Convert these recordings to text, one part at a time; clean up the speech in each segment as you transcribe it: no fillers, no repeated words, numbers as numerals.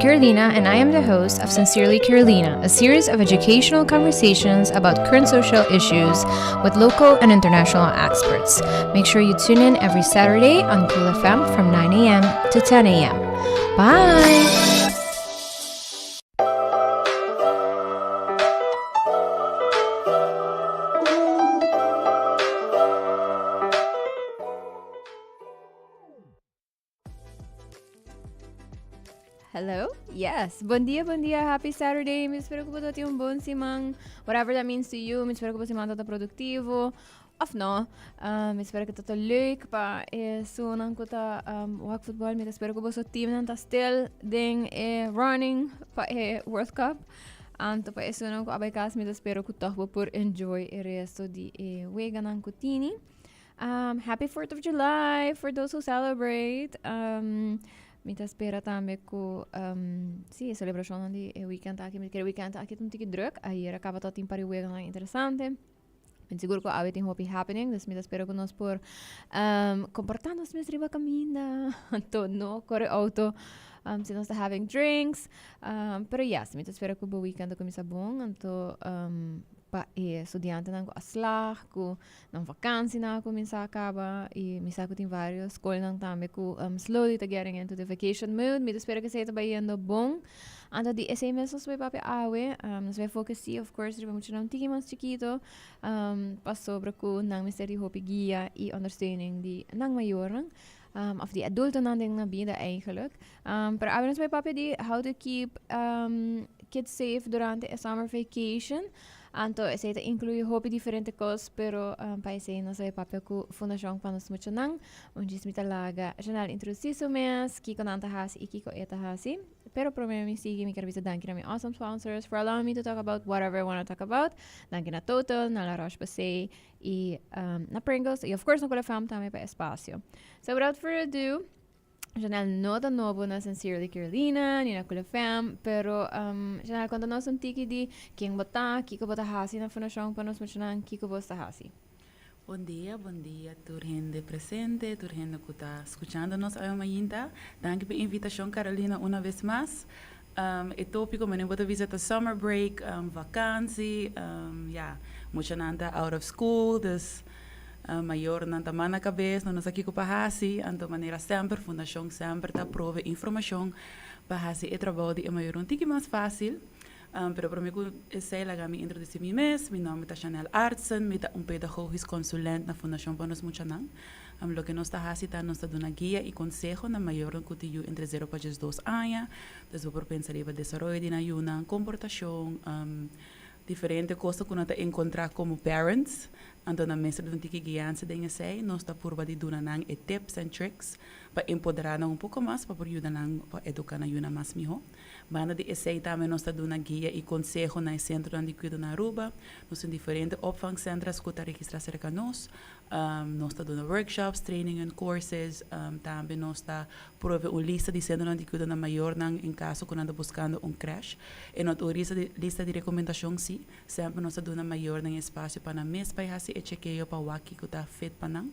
Carolina and I am the host of Sincerely Carolina, a series of educational conversations about current social issues with local and international experts. Make sure you tune in every Saturday on Cool FM from 9 a.m. to 10 a.m. Bye! Hello? Yes. Bon dia, bon dia. Happy Saturday. Mi espero ku bo tin un bon siman. Whatever that means to you. Mi espero ku bo siman ta produktivo. Of no. Mi espero ku ta leuk pa esunnan ku ta wak futbol. Mi espero ku boso teamnan ta still den e running pa e World Cup. Anto pa esunnan ku a bai kas mi ta spera ku tòg bo por enjoy e resto di e weganan ku tini. Um, happy 4th of July for those who celebrate. Um, mi ta spera tambe ku um, sí, e celebracionnan di e weekend aki. Mi kere weekend aki ta un tiki druk. Ayer a kaba tot tin par di weganan interesante. Mi sigur ku awe tin hopi happening, dus mi ta spera ku nos por um, komportá nos mes riba kaminda. Anto no kore auto um, si nos ta having drinks. Um, pero yes, mi ta spera ku bo weekend a kuminsá bon. Anto um, pa e studiantenan ku a slag, ku Nan vakansinan a kuminsá kaba i mi sa ku tin vários skolnan tambe ku slowly ta getting into the vacation mood. Mi ta spera ku esei ta bai yendo bon. Anto di esei mes nos bai papia awe. Nos bai focus sí of course riba muchanan un tiki mas chikito pasobra ku nan mester di hopi guia i ondersteuning di nan mayornan òf di adultonan den nan bida eigenlijk. Pero awe nos bai papia di how to keep kids safe durante e summer vacation. Anto esei ta inclui hopi diferente cos, pero pa esei nos a bay papia cu Fundacion pa nos muchanan. Un djis mi ta laga Janelle introduci su mes, kico nan ta haci y kico e ta haci. Pero prome mi sigui mi kier bisa danki na mi awesome sponsors for allowing me to talk about whatever I wanna talk about. Danki na Total, na La Roche-Posay y na Pringles y of course na Cool FM tambe pa e espacio. So without further ado, Janelle no ta nobo na Sincerely Carolina, ni na Cool FM, pero um, Janelle, konta nos un tiki di ken bo ta, kiko bo ta hasi na Fundashon pa nos muchanan, kiko bos ta hasi. Bon dia, bon dia tur hende presente, tur hende ku ta skuchando nos awe mainta. Danki pa e invitashon Carolina una bes mas. Um, e topiko manera bo ta bisa ta summer break, um, vakansi, um, ya, muchanan ta out of school, dus Mayornan ta manda kabes, no no sa kiko pa hasi, anto manera semper Fundashon Semper ta prove informashon pa hasi e trabou di e mayor un tiki mas fásil. Pero promé ku esei laga mi introdusí mi mes, mi nòmber ta Chanel Artsen, mi ta un pedagogisch consulent na Fundashon pa Nos Muchanan. Loke nos ta hasi ta nos ta duna guia i konseho na mayornan ku tin yu entre zero pa diesdos aña, dus bo por pensa riba desaroyo di nan yunan, komportashon, diferente kos ku nan ta enkontrá komo parents, Anto nan mester duna tiki guiansa den esei. Nos ta purba di duna nan e tips and tricks pa empoderá nan un poko mas pa por yuda nan pa eduká nan yunan mas mihó. Banda di esei tambe nos ta duna guia i konseho na e sentronan di kuido na Aruba. Nos tin diferente opvangcentras ku ta registrá serka nos. Nos ta duna workshops, trainingen, courses. Tambe nos ta Prove un lista di sentronan di kuido na mayornan en kaso ku nan ta buskando un krèsh. E no ta un lista di rekomendashon sí. Semper nos ta duna mayornan e espasio pa nan mes bai hasi e chekeo pa wak kiko ta fit pa nan.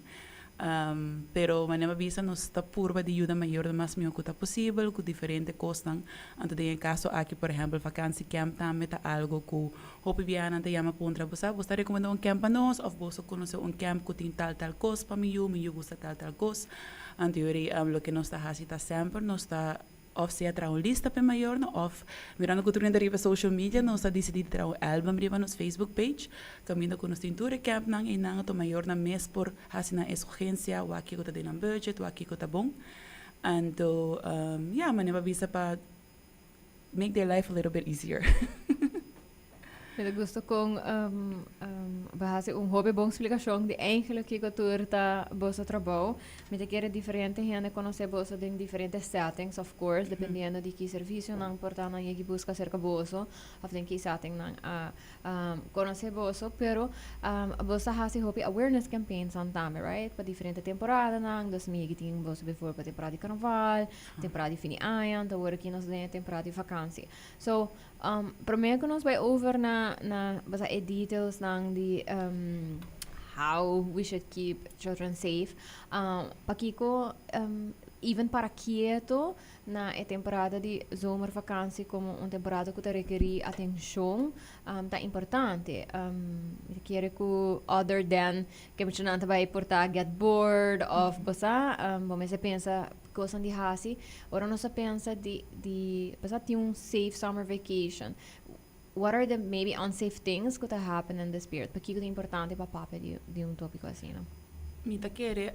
Pero manera mi a bisa nos ta purba di yuda mayornan mas mihó ku ta posibel ku diferente kosnan. Anto den e kaso aki por ehèmpel vakansi kèmp tambe ta algo ku hopi biaha nan ta yama puntra bo sa bo ta rekomendá un kèmp pa nos òf bo sa konosé un kèmp ku tin tal tal kos pa mi yu, mi yu gusta tal tal kos. Anto yori loke nos ta hasi ta semper nos ta Of sea traha un lista p'e mayornan of mirando ku tur hende riba social media nos a disidí di traha un album riba nos Facebook page kaminda ku nos tin tur e campnan einan anto mayornan mes por hasi nan escogencia wak kiko ta den nan budget wak kiko ta bon anto ya manera pa bisa pa make their life a little bit easier. Mi ta gusta kon bo hasi un hopi bon splikashon di eigenlijk kiko tur ta boso trabou. Mi ta kere diferente hende konosé boso den diferente settings of course, dependiendo di ki servisio nan por ta nan yegi buska serka boso òf den ki setting nan a konosé boso. Pero boso ta hasi hopi awareness campaigns nan tambe, right? Pa diferente temporadanan. Dus mi yegi tin boso bijvoorbeeld pa temporada di karnaval, temporada di fin di aña, anto awor aki nos ta den e temporada di vakansi. So, Prome ku nos bai over na na basa e details nan di how we should keep children safe, pakiko Even para keto na e temporada di zomervakantie como un temporada cu ta rekeri atencion ta importante. Mi ta kere cu other than cu muchanan ta bay por ta get bored of bosa, bo mester pensa cosnan di haci. Ora nos ta pensa di bosa tin un safe summer vacation, what are the maybe unsafe things cu ta happen in this period? Pakico ta importante pa papia di un topico asina? Mi ta kere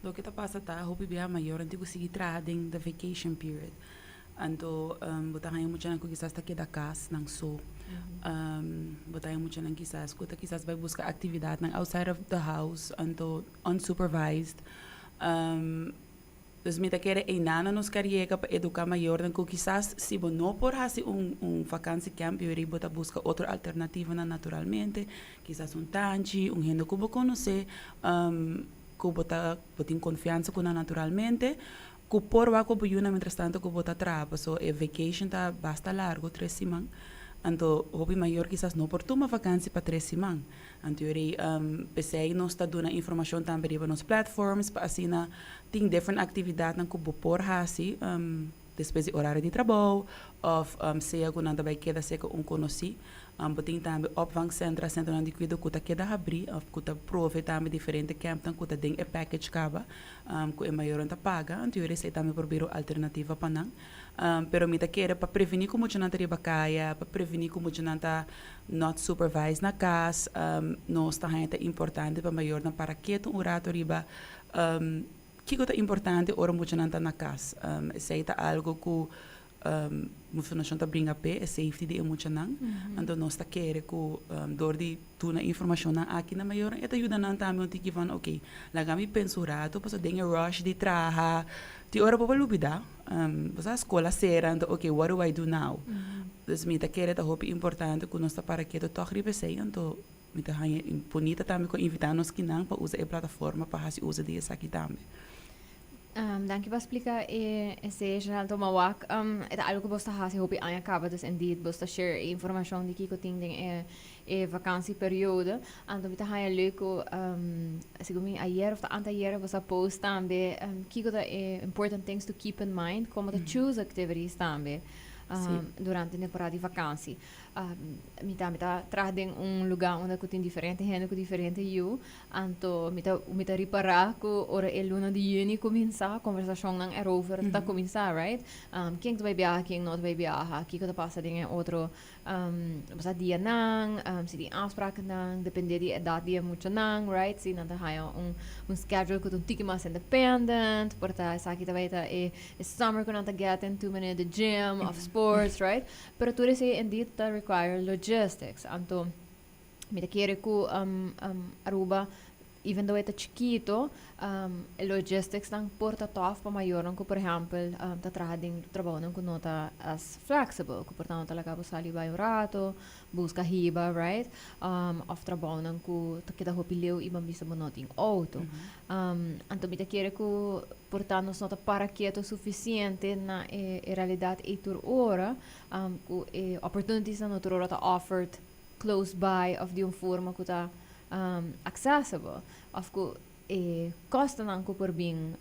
loke ta pasa ta hopi bia mayornan tin cu sigui traha den the vacation period. Anto bo ta haña muchanan cu kisas ta keda cas nan so. Bo ta haña muchanan kisas cu ta kisas bay busca actividadnan outside of the house, anto unsupervised. Dus mi ta kere einan nos kier yega pa educa mayornan cu kisas si bo no por haci un vakantiecamp, yo bo ta busca otro alternativanan naturalmente, kisas un tanchi, un hende cu bo conoce, cu bo tin confiansa cu nan naturalmente, cu por wak cu bo yunan mientras tanto cu bo ta traha, paso e vacation ta basta largo, 3 siman, anto hopi mayor kisas no por tuma vakantie pa 3 siman. Anto pesey nos ta duna informacion tambe riba nos platforms pa asina tin different actividadnan cu bo por haci despues di horario di trabou of sea cu nan ta bay keda cerca un conoci. Bo tin tambe opvangcentra, centronan di cuido cu ta keda habri of cu ta provee tambe diferente campnan cu ta den e package caba cu e mayornan ta paga. Anto esey tambe por bira un alternativa pa nan. Pero mi ta kere pa preveni cu muchanan ta riba caya, pa preveni cu muchanan ta not supervised na cas, nos ta haña ta importante pa mayornan para keto un rato riba kico ta importante ora muchanan ta na cas. Esey ta algo cu Fundacion ta bringa p'e, e safety di e muchanan. Anto nos ta kere cu door di duna informacionnan aki na mayornan, e ta yuda nan tambe un tiki van, ok, laga mi pensa un rato, pasobra den e rush di traha, tin ora bo por lubida, bo sa scol a cera, anto ok, what do I do now? Dus mi ta kere ta hopi importante cu nos ta para keto toch riba esey, anto mi ta haña bunita tambe cu a invita nos kinan pa usa e plataforma pa haci uso di esaki tambe. Danki pa splica esey, Chanel. Toma wak, e ta algo cu bo ta haci hopi aña caba, dus indeed bo ta share e informacion di kico tin den e vakantieperiode. Anto mi ta haña leuk cu segun mi ayer of ta anteayer bo sa post tambe kico ta e important things to keep in mind, como ta choose activities tambe durante temporada di vakantie. Mi tambe ta traha den un lugar unda cu tin diferente hende cu diferente yu. Anto mi ta ripara cu ora e luna di juni cuminsa, conversacionnan erover ta cuminsa, right? Ken ta bay biaha, ken no ta bay biaha, kico ta pasa den e otro basta dianan, si tin afsprakennan, depende di edad di e muchanan, right? Si nan ta haya un schedule cu ta un tiki mas independent, por ta esaki ta bay ta e summer cu nan ta get into manera the gym of sports, right? Pero tur esey indeed ta require logistics. Anto mi ta kere cu Aruba, even though e ta chikito, e logistics nan por ta tough pa mayornan cu, por ehempel, ta traha den trabounan cu no ta as flexible, cu por ta no ta laga bo sali bay un rato, busca hiba, right? Of trabounan cu ta keda hopi leu y ban bisa bo no tin auto. Anto mi ta kere cu por ta nos no ta para keto suficiente na e realidad ey tur ora, cu e opportunities nan no tur ora ta offered close by of di un forma cu ta accessible of cu e costonan cu por bin,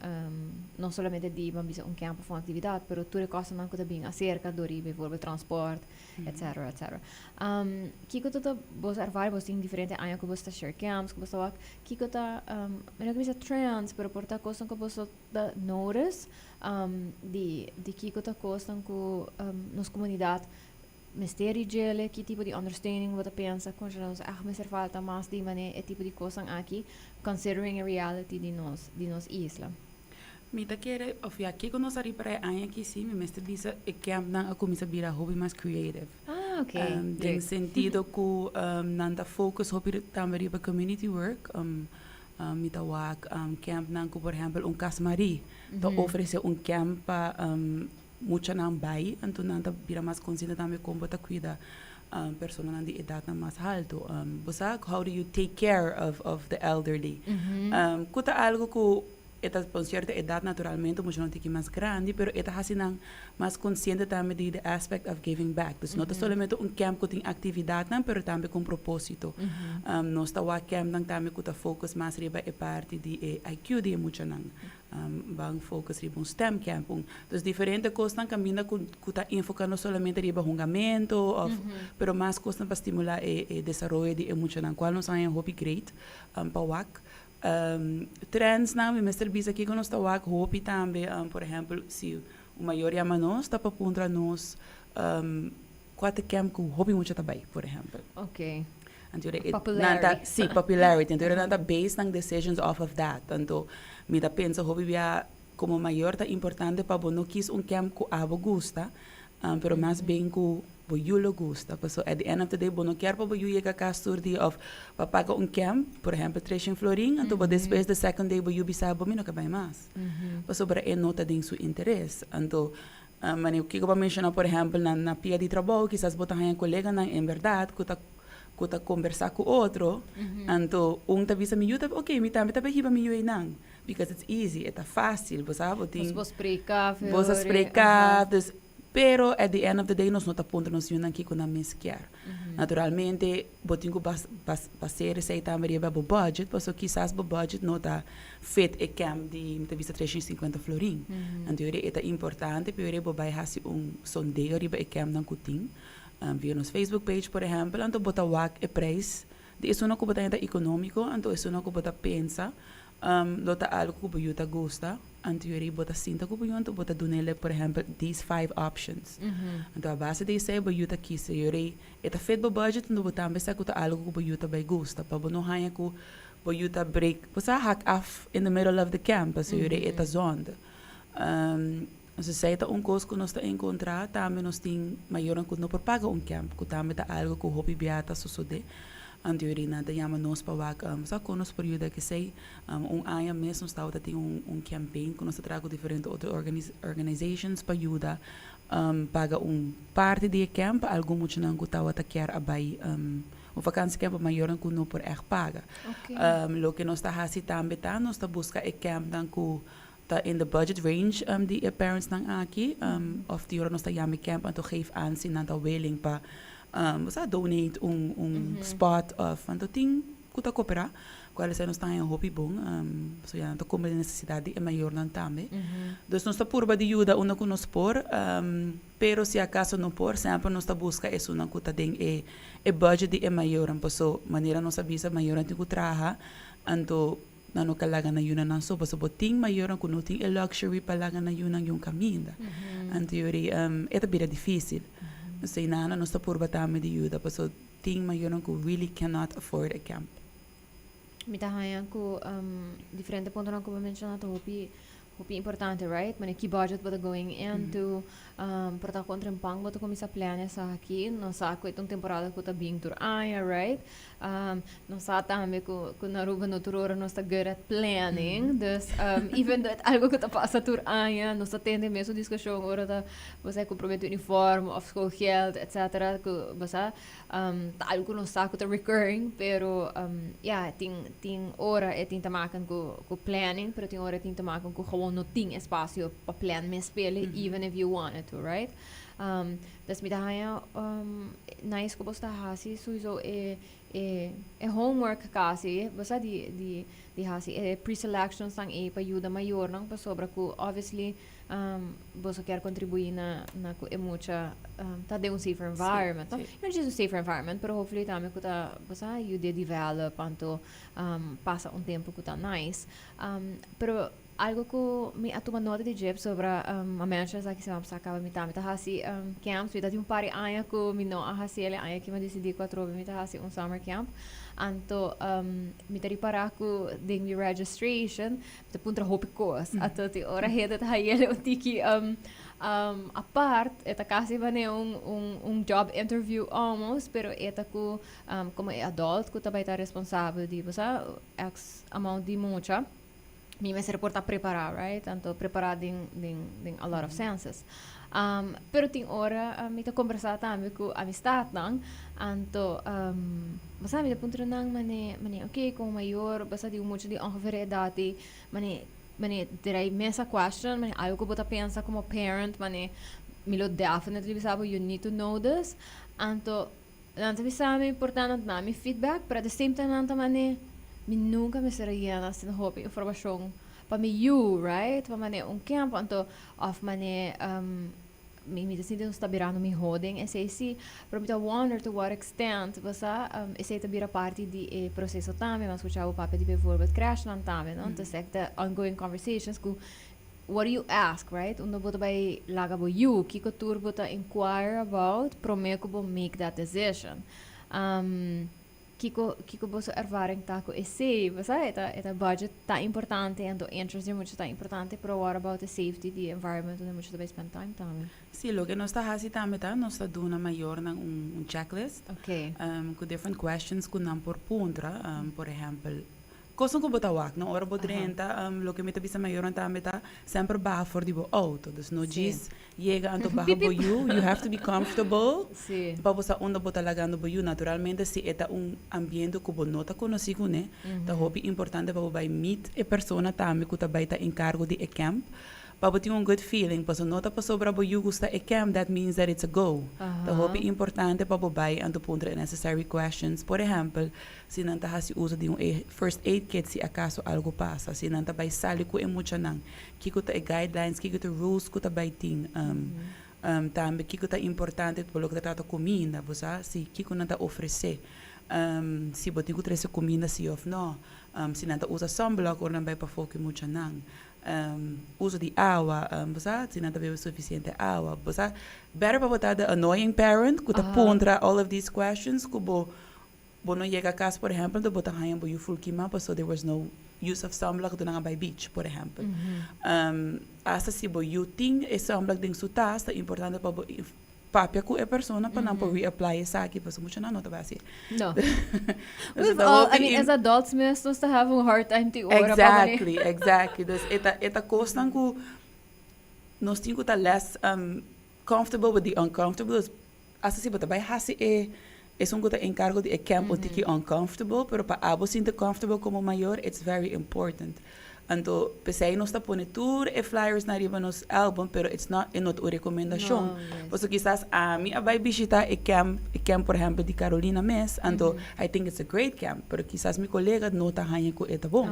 no solamente di ban bisa un camp of un actividad, pero tur e costonan cu ta bin acerca door di bijvoorbeeld transport, etc., etc. Kico ta bo ervaring? Bo tin diferente aña cu bo ta share camps, cu bo ta wak, kico ta, mi no ke bisa trends, pero por ta cosnan cu bo ta notice di kico ta cosnan cu nos comunidad mester djele, ki tipo di understanding bo ta pensa cu nos echt mester falta mas di mane e tipo di cosnan aki, considering e reality di nos isla? Mi ta kere, of ja, kico nos a ripara e aña aki si, mi mester bisa e camp nan a cuminsa bira hopi mas creative. Den sentido cu nan ta focus hopi tambe riba community work. Mi ta wak camp nan cu, por ehempel, un Cas Marie ta ofrece un camp pa muchanan bay, anto nan ta bira mas consciente tambe con bo ta cuida personanan di edad nan mas halto. Bo sa, how do you take care of the elderly? Cu ta algo cu E ta pa un cierto edad naturalmente, mucho no tiki mas grandi, pero e ta haci nan mas consciente tambe di the aspect of giving back. Dus no ta solamente un camp cu tin actividadnan, pero tambe cu un proposito. Nos ta wak campnan tambe cu ta focus mas riba e parti di e IQ di e muchanan. Ban focus riba un STEM camp. Dus diferente cosnan caminda cu ta enfoca no solamente riba hungamento of, pero mas cosnan pa stimula e desaroyo di e muchanan, cual nos haña hopi great pa wak. Trendsnan, mi mester bisa kiko nos ta wak hopi tambe, por ehempel, si un mayor yama nos ta pa puntra nos kua ta camp ku hopi mucha ta bai, por ehempel. Anto e nan ta, si, popularity. Anto nan ta base nan decisions off of that. Anto mi ta pensa hopi bia komo mayor ta importante pa bo no kis un camp ku abo gusta, pero mas bien ku bo yu lo gusta, paso at the end of the day bo no kier pa bo yu yega kas tur dia of pa paga un camp, por ehempel Treshen Florin, anto bo despues the second day bo yu bisa bo mi no ke bai mas, pasobra e no ta den su interes. Anto manera kiko bo a menciona por ehempel na pia di trabou kisas bo ta haña coleganan en berdad ku ta ku ta combersa ku otro, anto un ta bisa mi yu ta ok mi tambe ta bai hiba mi yu einan because it's easy, e ta facil, bo sa bo tin Bo spray kafe bo sa spray kafe, dus Pero at the end of the day nos no ta puntra nos yunan kiko nan mes kier. Naturalmente bo tin ku basera esei tambe riba bo budget pasobra kisas bo budget no ta fit e camp di mi ta bisa 350 florin. Anto yori e ta importante pa yori bo bai hasi un sondeo riba e campnan ku tin via nos Facebook page por ehempel anto bo ta wak e prijs di esunnan ku bo ta henta economico anto esunnan ku bo ta pensa lo ta algo ku bo yu ta gusta, anto yori bo ta sinta ku bo yu anto bo ta dun'e por ehèmpel these five options. Anto a base di esei bo yu ta kisa yori e ta fit bo budget anto bo tambe sa ku ta algo ku bo yu ta bai gusta pa bo no haña ku bo yu ta break bo sa hak af in the middle of the camp pasobra yori e ta zonde. Nos esei ta un kos ku nos ta enkontrá tambe nos tin mayornan ku no por paga un camp ku tambe ta algo ku hopi bia ta sosodé. Anto yori nan ta yama nos pa wak sa kon nos por yuda kesei. Un aña mes nos tabata tin un campaign ku nos ta traha ku diferente otro organizations pa yuda paga un parti di e camp pa algun muchanan ku tabata kier a bai un vakantie camp pa mayornan ku no por ègt paga. Loke nos ta hasi tambe ta nos ta buska e campnan ku ta in the budget range di e parents nan aki of di ora nos ta yama e camp anto geef aan si nan ta willing pa bo sa donate un spot of anto tin ku ta koperá kual esei nos ta haña hopi bon pasobra ya nan ta kumpli e nesesidat di e mayornan tambe dus nos ta purba di yuda unda ku nos por pero si akaso no por semper nos ta buska esunnan ku ta den e e budget di e mayornan paso manera nos a bisa mayornan tin ku traha anto Nan no ka laga nan yunan nan so, pasobra bo tin mayornan ku no tin e luxury pa laga nan yunan yun kaminda. Anto yori e ta bira difísil. Esei nana nos ta purba tambe di yuda, pasobra tin mayornan ku really cannot afford a camp. Mi ta haña ku diferente puntonan ku bo menshoná ta hopi Hopi importante, right? Mane ki budget bo ta going into, por ta contra en pan bo ta cuminsa plan esaki. Nos sa cu e ta un temporada cu ta bin tur aña, right? Nos sa tambe cu na Aruba no tur ora nos ta good at planning. Dus even though e ta algo cu ta pasa tur aña, nos ta tende e mesun discusion ora ta bo sa cumpramento uniform of schoolgeld, etcetera, cu bo sa. Ta algo ku nos sa ku ta recurring, pero ya, tin tin ora e tin te maken ku ku planning, pero tin ora e tin te maken ku gewoon no tin espacio pa plan mes pele, even if you wanted to, right? Dus mi ta haña nice ku bos ta hasi sowieso e e e homework kasi, bo sa di di di hasi e pre-selections nan ei pa yuda mayornan pasobra ku obviously Boso kier contribui na na cu e mucha ta den un safer environment, no? No just un safer environment, pero hopefully tambe cu ta bo sa yuda develop anto pasa un tempo cu ta nice. Pero algo cu mi a tuma nota di dje pasobra a menciona esaki semana pasa caba mi tambe ta haci camps, mi ta tin un par di aña cu mi no a haci el, e aña aki mi a dicidi cu atrobe mi ta haci un summer camp. Anto mi ta ripara cu den mi registration Ta puntra hopi kos. Anto tin ora hende ta hayele un tiki apart, e ta kasi manera un un un job interview almost, pero e ta ku komo e adult ku ta bai ta responsabel di bo sa x amount di mucha, mi mester por ta prepará, right? Anto prepará den den den a lot of senses. Pero tin ora mi ta kombersá tambe ku amistatnan, anto bo sa mi ta puntra nan mane mane ok komo mayor bo sa di un mucha di ongeveer e edat ei mane. Mane, did I miss a question? Mane, algo ku bo ta pensa komo parent, mane, mi lo definitely bisa bo, you need to know this. Anto, nan ta bisa mi, por ta nan ta duna mi feedback, pero at the same time nan ta mane, mi nunka mester a yena asina hopi informashon pa mi yu, right? Pa mane un camp, anto, of mane, mi ta sinti nos ta birando mihó den esei sí, pero mi ta wonder to what extent, bo sa, esei ta bira parti di e proseso tambe. Mi a skucha bo papia di bijvoorbeeld crèshnan tambe, no? Entonces ek ta ongoing conversations ku what do you ask, right? Unda bo ta bai laga bo yu, kiko tur bo ta inquire about promé ku bo make that decision. Kiko boso ervaring ta ku esei? Bo sa, e ta budget ta importante, anto interest di mucha ta importante, pero what about the safety di environment unda mucha ta bai spend time tambe? Sí, loke nos ta hasi tambe ta, nos ta duna mayornan un checklist ku different questions ku nan por puntra, por ehèmpel, kosnan ku bo ta wak, no? Ora bo drenta, loke mi ta bisa mayornan tambe ta, semper baha for di bo outo. Dus no djis yega anto baha bo yu, you have to be comfortable pa bo sa unda bo ta lagando bo yu. Naturalmente, si e ta un ambiente ku bo no ta konosí kuné, ta hopi importante pa bo bai meet e persona tambe ku ta bai ta enkargo di e camp, pa bo tin un good feeling, pasobra no ta pasobra bo yu gusta e camp, that means that it's a go. Ta hopi importante pa bo bai anto puntra e necessary questions. Por ehèmpel, si nan ta hasi uso di un first aid kit si akaso algu pasa, si nan ta bai sali ku e muchanan, kiko ta e guidelines, kiko ta e rules ku ta bai tin, tambe kiko ta importante pa loke ta trata kuminda, bo sa, si kiko nan ta ofresé, si bo tin ku trese kuminda si òf no, si nan ta usa sunblock ora nan bai pafó ku e muchanan, uso di awa, bo sa, si nan ta bebe sufisiente awa, bo sa, better pa bo ta the annoying parent ku ta puntra all of these questions ku bo no yega kas, por ehèmpel, anto bo ta haña bo yu ful kimá pasobra there was no use of sunblock ora nan a bai beach, por ehèmpel. Asta si bo yu tin e sunblock den su tas, ta importante pa bo papia ku e persona pa nan por reapply esaki, pasobra muchanan no ta bai hasi. No. We've all, I mean, as adults mes nos ta have un hard time tin ora pa manera. Exactly. Dus e ta kosnan ku nos tin ku ta less comfortable with the uncomfortable. Dus asta si bo ta bai hasi e esun ku ta enkargo di e camp un tiki uncomfortable, pero pa abo sinti comfortable komo mayor, it's very important. Anto, p'esei nos ta pone tur e flyers na riba nos album, pero it's not e no ta un rekomendashon. No, yes. Pasobra kisas ami a bai bishitá e camp, por ehèmpel, di Carolina mes, anto I think it's a great camp, pero kisas mi kolega no ta haña ku e ta bon.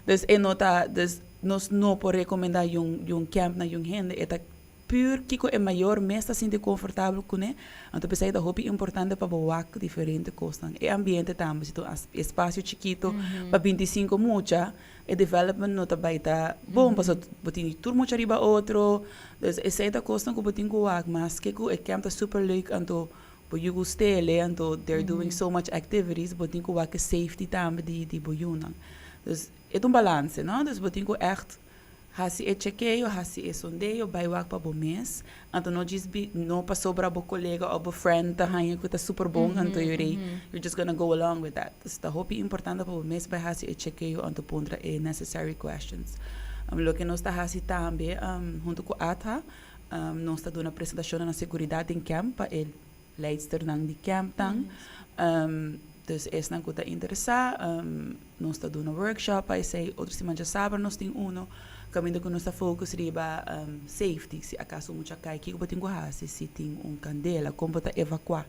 Dus e no ta, dus nos no por rekomendá un camp na un hende, e ta pur kiko e mayor mes ta sinti konfortabel kuné. Anto p'esei ta hopi importante pa bo wak diferente kosnan. E ambiente tambe, si ta un espasio chikitu pa 25 mucha, e development no ta bai ta bon, pasobra bo tin tur mucha riba otro. Dus esei ta kosnan ku bo tin ku wak, maske ku e camp ta super leuk, anto bo yu gust'é, anto they're doing so much activities, bo tin ku wak e safety tambe di bo yunan. Dus e ta un balanse, no? Dus bo tin ku echt hasi e chekeo, hasi e sondeo, bai wak pa bo mes. Anto no djis no pasobra bo kolega òf bo friend ta haña ku ta super bon, anto you're just gonna go along with that. Dus ta hopi importante pa bo mes bai hasi e chekeo anto puntra e necessary questions. Loke nos ta hasi tambe, huntu ku ATHA, nos ta duna presentashonnan na seguridat den camp pa e leidsternan di campnan. Dus esnan ku ta interesá, nos ta duna workshop pa esei. Otro siman djasabra nos tin uno kaminda ku nos ta focus riba safety. Si akaso un mucha kai, kiko bo tin ku hasi? Si tin un kandela, kon bo ta evakuá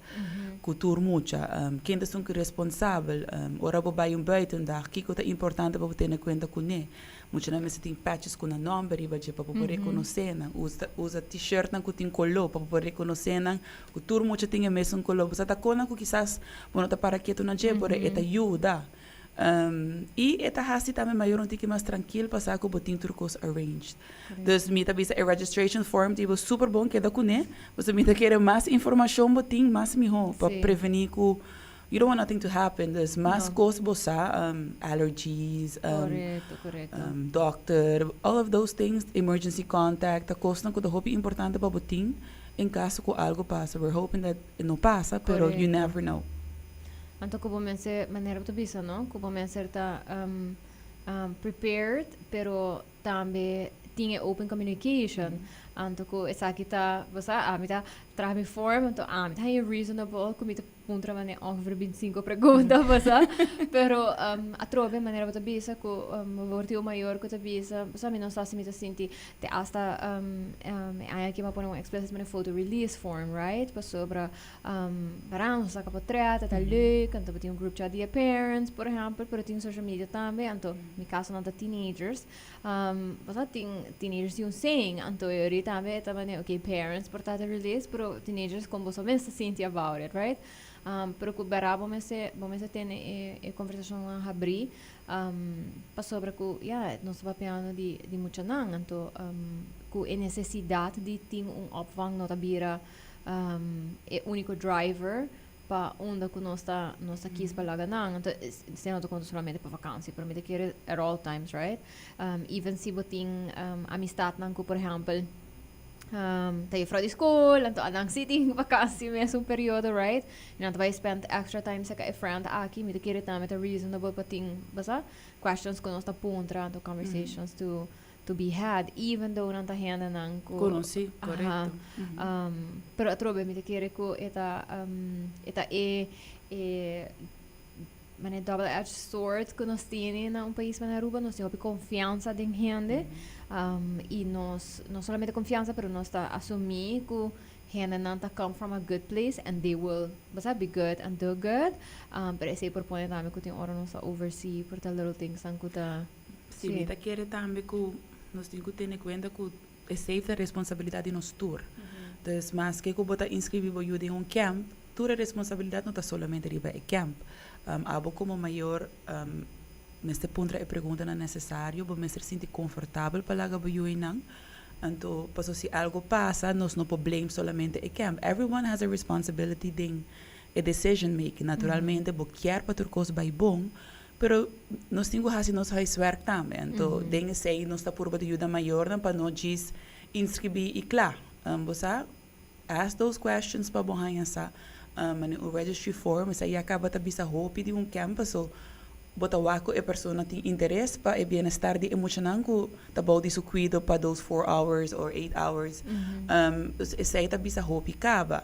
ku tur mucha? Ken ta esun ku responsabel? Ora bo bai un buitendag, kiko ta importante pa bo tene kuenta kuné? Muchanan mester tin patches ku nan nòmber riba dje pa bo por rekonosé nan. Usa t-shirtnan ku tin koló pa bo por rekonosé nan, ku tur mucha tin e mesun koló. Bo sa ta konan ku kisas bo no ta para ketu na dje, pero e ta yuda. I e ta hasi tambe mayor un tiki mas trankil pasá ku bo tin tur kos arranged. Dus mi ta bisa e registration form ti bo super bon keda kuné, pasobra mi ta kere mas informashon bo tin, mas mihó pa prevení ku you don't want nothing to happen. Dus mas kos bo sa, allergies, Korekto, korekto. Doctor, all of those things, emergency contact, ta kosnan ku ta hopi importante pa bo tin en kaso ku algo pasa. We're hoping that e no pasa, pero you never know. Anto ku bo mester, manera bo ta bisa, no? Ku bo mester ta prepared, pero tambe tin e open communication. Anto ku esaki ta, bo sa, ami ta traha mi form, anto ami ta haña reasonable ku mi ta. Puntra manera ongeveer 25 pregunta pasa. Pero atrobe manera bo ta bisa ku bo por tin un mayor ku ta bisa, sa mi no sa si mi ta sinti te hasta e aña aki mi a pone un explicit manera photo release form, right? Pasobra para nos saka potret, e ta leuk, anto bo tin un group chat di e parents, por ehempel, pero tin social media tambe, anto mi caso nan ta teenagers. Bo tin teenagers tin un saying, anto e ori tambe ta manera, ok, parents por ta release, pero teenagers con boso mes ta sinti about it, right? Pero cu bera bo mester tene e conversacionnan habri, pasobra cu, ja, nos ta papiando di muchanan, anto cu e necesidad di tin un opvang no ta bira e unico driver pa unda cu nos ta kies pa laga nan. Anto esey no ta conta solamente pa vakantie, pero mi ta kere at all times, right? Even si bo tin amistadnan cu, por ehempel, ta juffrouw di school, anto nan si tin vakantie mes un periodo, right? Y nan ta bay spend extra time cerca e friend aki, mi ta kere tambe ta reasonable pa tin, basa, questions cu nos ta puntra, anto conversations to be had, even though nan ta hendenan cu Conoci, correcto. Pero atrobe mi ta kere cu e ta e manera double edged sword cu nos tin na un pais manera Aruba. Nos tin hopi confianza den hende y nos no solamente confianza, pero nos ta asumi cu hendenan ta come from a good place and they will, basta, be good and do good, pero esey por pone tambe cu tin ora nos ta oversee por ta little things nan cu ta Si, mi ta kere tambe cu nos tin cu tene cuenta cu esey ta responsabilidad di nos tur. Dus maske cu bo ta inscribi bo yiu den un camp, tur e responsabilidad no ta solamente riba e camp. Abo como mayor mester puntra e preguntanan necesario, bo mester sinti comfortabel pa laga bo yiunan. Anto, paso si algo pasa, nos no por blame solamente e camp. Everyone has a responsibility den e decision making. Naturalmente, bo kier pa tur cos bay bon, pero nos tin cu haci nos huiswerk tambe. Anto, den esey nos ta purba di yuda mayornan pa no djis inscribi y cla. Bo sa, ask those questions pa bo haña sa. Un registry form, esey ya caba ta bisa hopi di un camp, so bo ta wak cu e persona tin interes pa e bienestar di e muchanan cu ta bou di su cuido pa those 4 hours or 8 hours. Dus esey ta bisa hopi caba.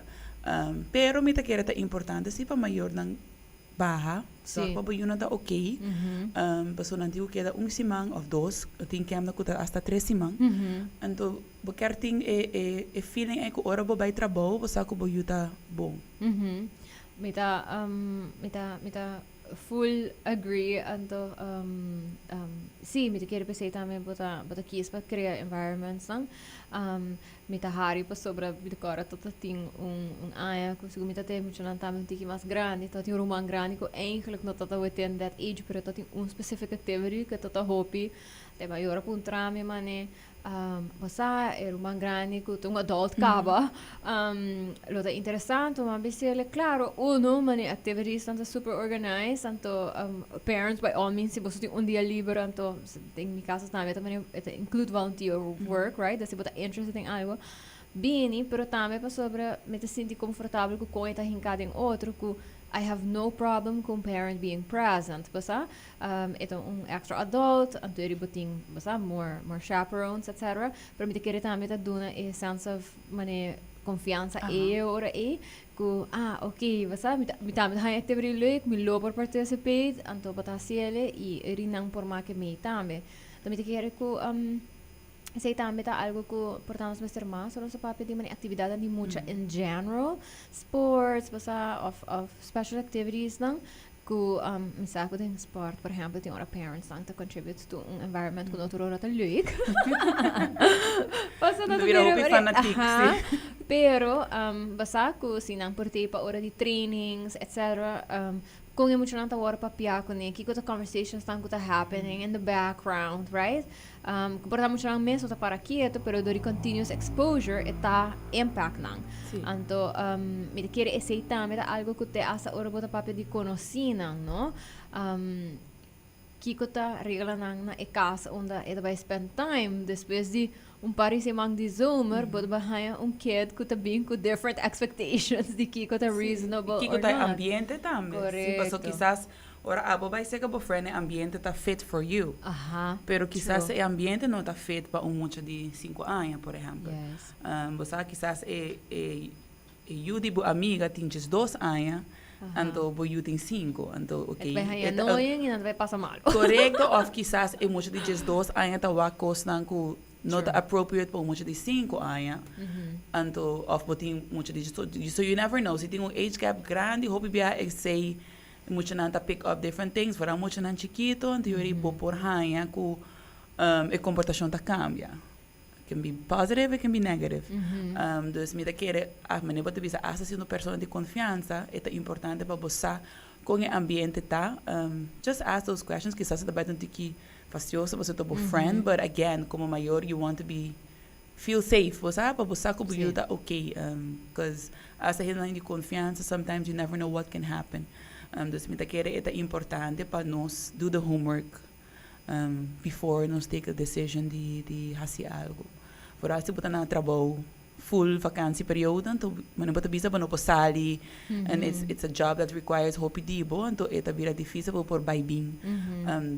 Pero mi ta kere ta importante si pa mayornan baha, zorg pa bo yiunan ta okay. Pasobra nan tin cu keda un siman of dos, tin camp cu ta hasta 3 siman. Anto bo kier tin e feeling ey cu ora bo bay trabou, bo sa cu bo yiu ta bon. Mi ta full agree, anto si, mi ta kere pensey tambe bo ta kies pa crea environments nan. Mi ta hari pasobra mi ta corda tot tin un aña cu segun mi ta te muchanan tambe un tiki mas grandi, tot tin un ruman grandi cu eigenlijk no tabata within that age, pero tot tin un specific activity cu tot a hopi. Te mayor a puntra mi mane, bo sa e ruman grandi cu ta un adult caba lo ta interesante? Mi a bisele, claro, uno mane activities nan ta super organized, anto parents, by all means, si boso tin un dia liber, anto den mi caso tambe ta mane e ta include volunteer work, right? Dus si bo ta interested in algo, bini, pero tambe pasobra mi ta sinti comfortabel cu con e ta hinca den otro, cu I have no problem cu un parent being present, basa e ta un extra adult, anto eri bo tin, basa, more chaperones, etc. Pero mi ta kere tambe ta duna e sense of mane confianza e ora e cu, ah, ok, basa mi tambe ta haña activity leuk, mi lo por participate, anto bo ta haciele y eri nan por make mee tambe. Anto mi ta kere cu esey tambe ta algo cu por ta nos mester mas ora nos ta papia di mane actividadnan di mucha in general, sports, basa, of special activities nan cu mi sa cu den sport, por ehempel, tin ora parents nan ta contribute to un environment cu no tur ora ta leuk. Pasobra nan ta bira hopi fanatic, si. Pero basa cu si nan por tei pa ora di trainings, etc., con e muchanan ta worde papia cune, kico ta conversations nan cu ta happening in the background, right? Cu por ta muchanan mes no ta para quieto, pero door di continuous exposure e ta impact nan. Anto mi ta kere esey tambe ta algo cu te hasta ora bo ta papia di conocinan, no? Kico ta reglanan na e cas unda e ta bay spend time despues di un par di siman di zomer, bo ta bay haya un kid cu ta bin cu different expectations di kico ta reasonable Kico or ta not. Ambiente tambe. Si, paso kisas ora abo bay cerca bo friend, e ambiente ta fit for you. Pero kisas e ambiente no ta fit pa un mucha di 5 aña, por ehempel. Bo sa kisas e yu di bo amiga tin 12 aña. Anto bo yu tin 5, anto ok. E ta bai haña annoying i nan ta bai pasa malu. Korekto, òf kisas e mucha di 12 aña ta wak kosnan ku no ta appropriate pa un mucha di 5 aña. Anto òf bo tin mucha di 12, so you never know. Si tin un age gap grandi, hopi biaha esei muchanan ta pick up different things, foral muchanan chikito, anto yori bo por haña ku e komportashon ta kambia. It can be positive, it can be negative. Dus mi ta kere, manera bo ta bisa, asta si un persona di konfiansa, e ta importante pa bo sa kon e ambiente ta. Just ask those questions, kisas e ta bai ta un tiki fastioso pasobra ta bo friend, but again, komo mayor you want to be feel safe, bo sa, pa bo sa ku bo yu ta okay. Cause asta hendenan di konfiansa, sometimes you never know what can happen. Dus mi ta kere e ta importante pa nos do the homework before nos take a decision di hasi algo. Vooral si bo ta na trabou full vakantieperiodo, anto manera bo ta bisa bo no por sali and it's a job that requires hopi di bo, anto e ta bira dificil pa bo por bai bin.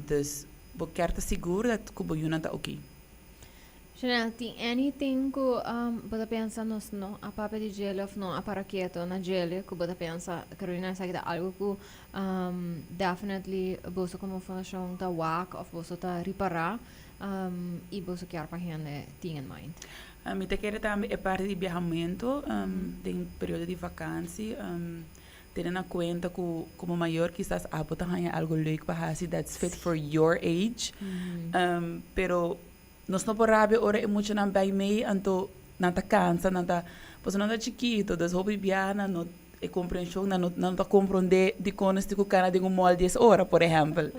Dus bo kier ta sigur dat ku bo yunan ta okay. Chanel, tin anything ku bo ta pensa nos no a papia di djele of no a para keto na djele ku bo ta pensa, Carolina, esaki ta algo ku definitely boso komo fundashon ta wak of boso ta ripará i boso kier pa hende tin in mind? Mi ta kere tambe e parti di biahamentu den periodo di vakansi, tene na kuenta ku komo mayor kisas abo ta haña algo leuk pa hasi that's fit for your age, pero nos no por rabia ora e muchanan bai mei, anto nan ta cansa, nan ta, pasobra nan ta chikito, dus hopi biaha nan no, e comprension nan no, nan no ta comprende dicon nos tin cu cana den un mall 10 ora, por ehempel.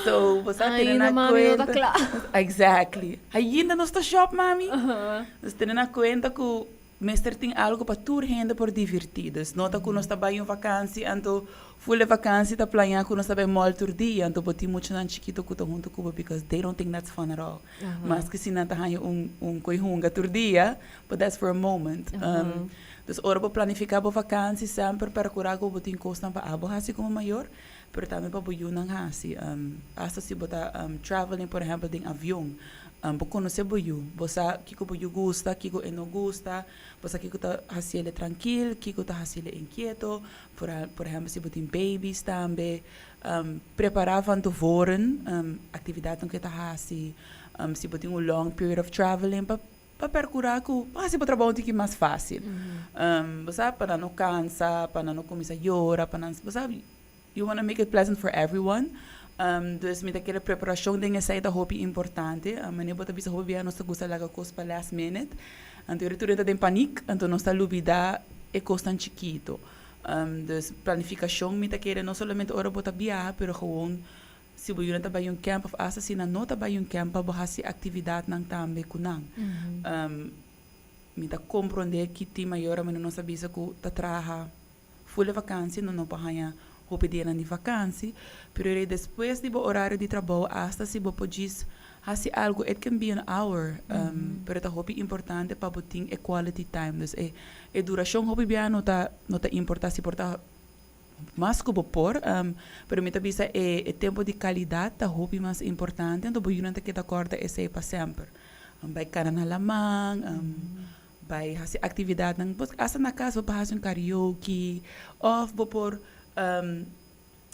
So, bo sa tene Ainda na mami no ta cuenta. cla. Exactly. Ainda nos ta shop, mami. Dus tene na cuenta cu mester tin algo pa tur hende por divirti. Dus no ta cu nos ta bay un vakantie, anto full e vakantie ta plaña cu nos ta bay mall tur dia, anto bo tin muchanan chikito cu ta hunto cu bo because they don't think that's fun at all. Maske si nan ta haña un coy hunga tur dia, but that's for a moment. Dus ora bo planifica bo vakantie semper percura cu bo tin cosnan pa abo haci como mayor, pero tambe pa bo yunan haci. Hasta si bo ta traveling por ehempel den avion, bo conoce bo yu, bo sa kico bo yu gusta, kico e no gusta, bo sa kico ta haciele trankil, kico ta haciele inkieto. Por ehempel si bo tin babies tambe, prepara van tevoren actividadnan cu e ta haci. Si bo tin un long period of traveling pa percura cu bo haci bo trabou un tiki mas facil. Bo sa, pa nan no cansa, pa nan no cuminsa yora, pa nan, bo sa, you wanna make it pleasant for everyone. Dus mi ta kere preparacion den esey ta hopi importante. Manera bo ta bisa hopi bia nos ta gusta laga cos pa last minute. Anto yora tur ta den paniek, anto nos ta lubida e cosnan chikito. Dus planificacion mi ta kere no solamente ora bo ta biaha, pero gewoon si bo yunan ta bay un camp of hasta si nan no ta bay un camp pa bo haci actividadnan tambe cu nan. Mi ta comprende ki tin mayor mi no nos a bisa cu ta traha full e vakantie, no no por haña hopi dianan di vakantie, pero e despues di bo orario di trabou hasta si bo por djis haci algo, it can be an hour, pero ta hopi importante pa bo tin e quality time, dus e e duracion hopi bia no ta no ta importa si por ta mas cu bo por, pero mi ta bisa e e tempo di calidad ta hopi mas importante, anto bo yunan ta keda corda esey pa semper, bay cana na laman, Bai hasi aktividatnan, bo hasta na kas bo por hasi un karaoke òf bo por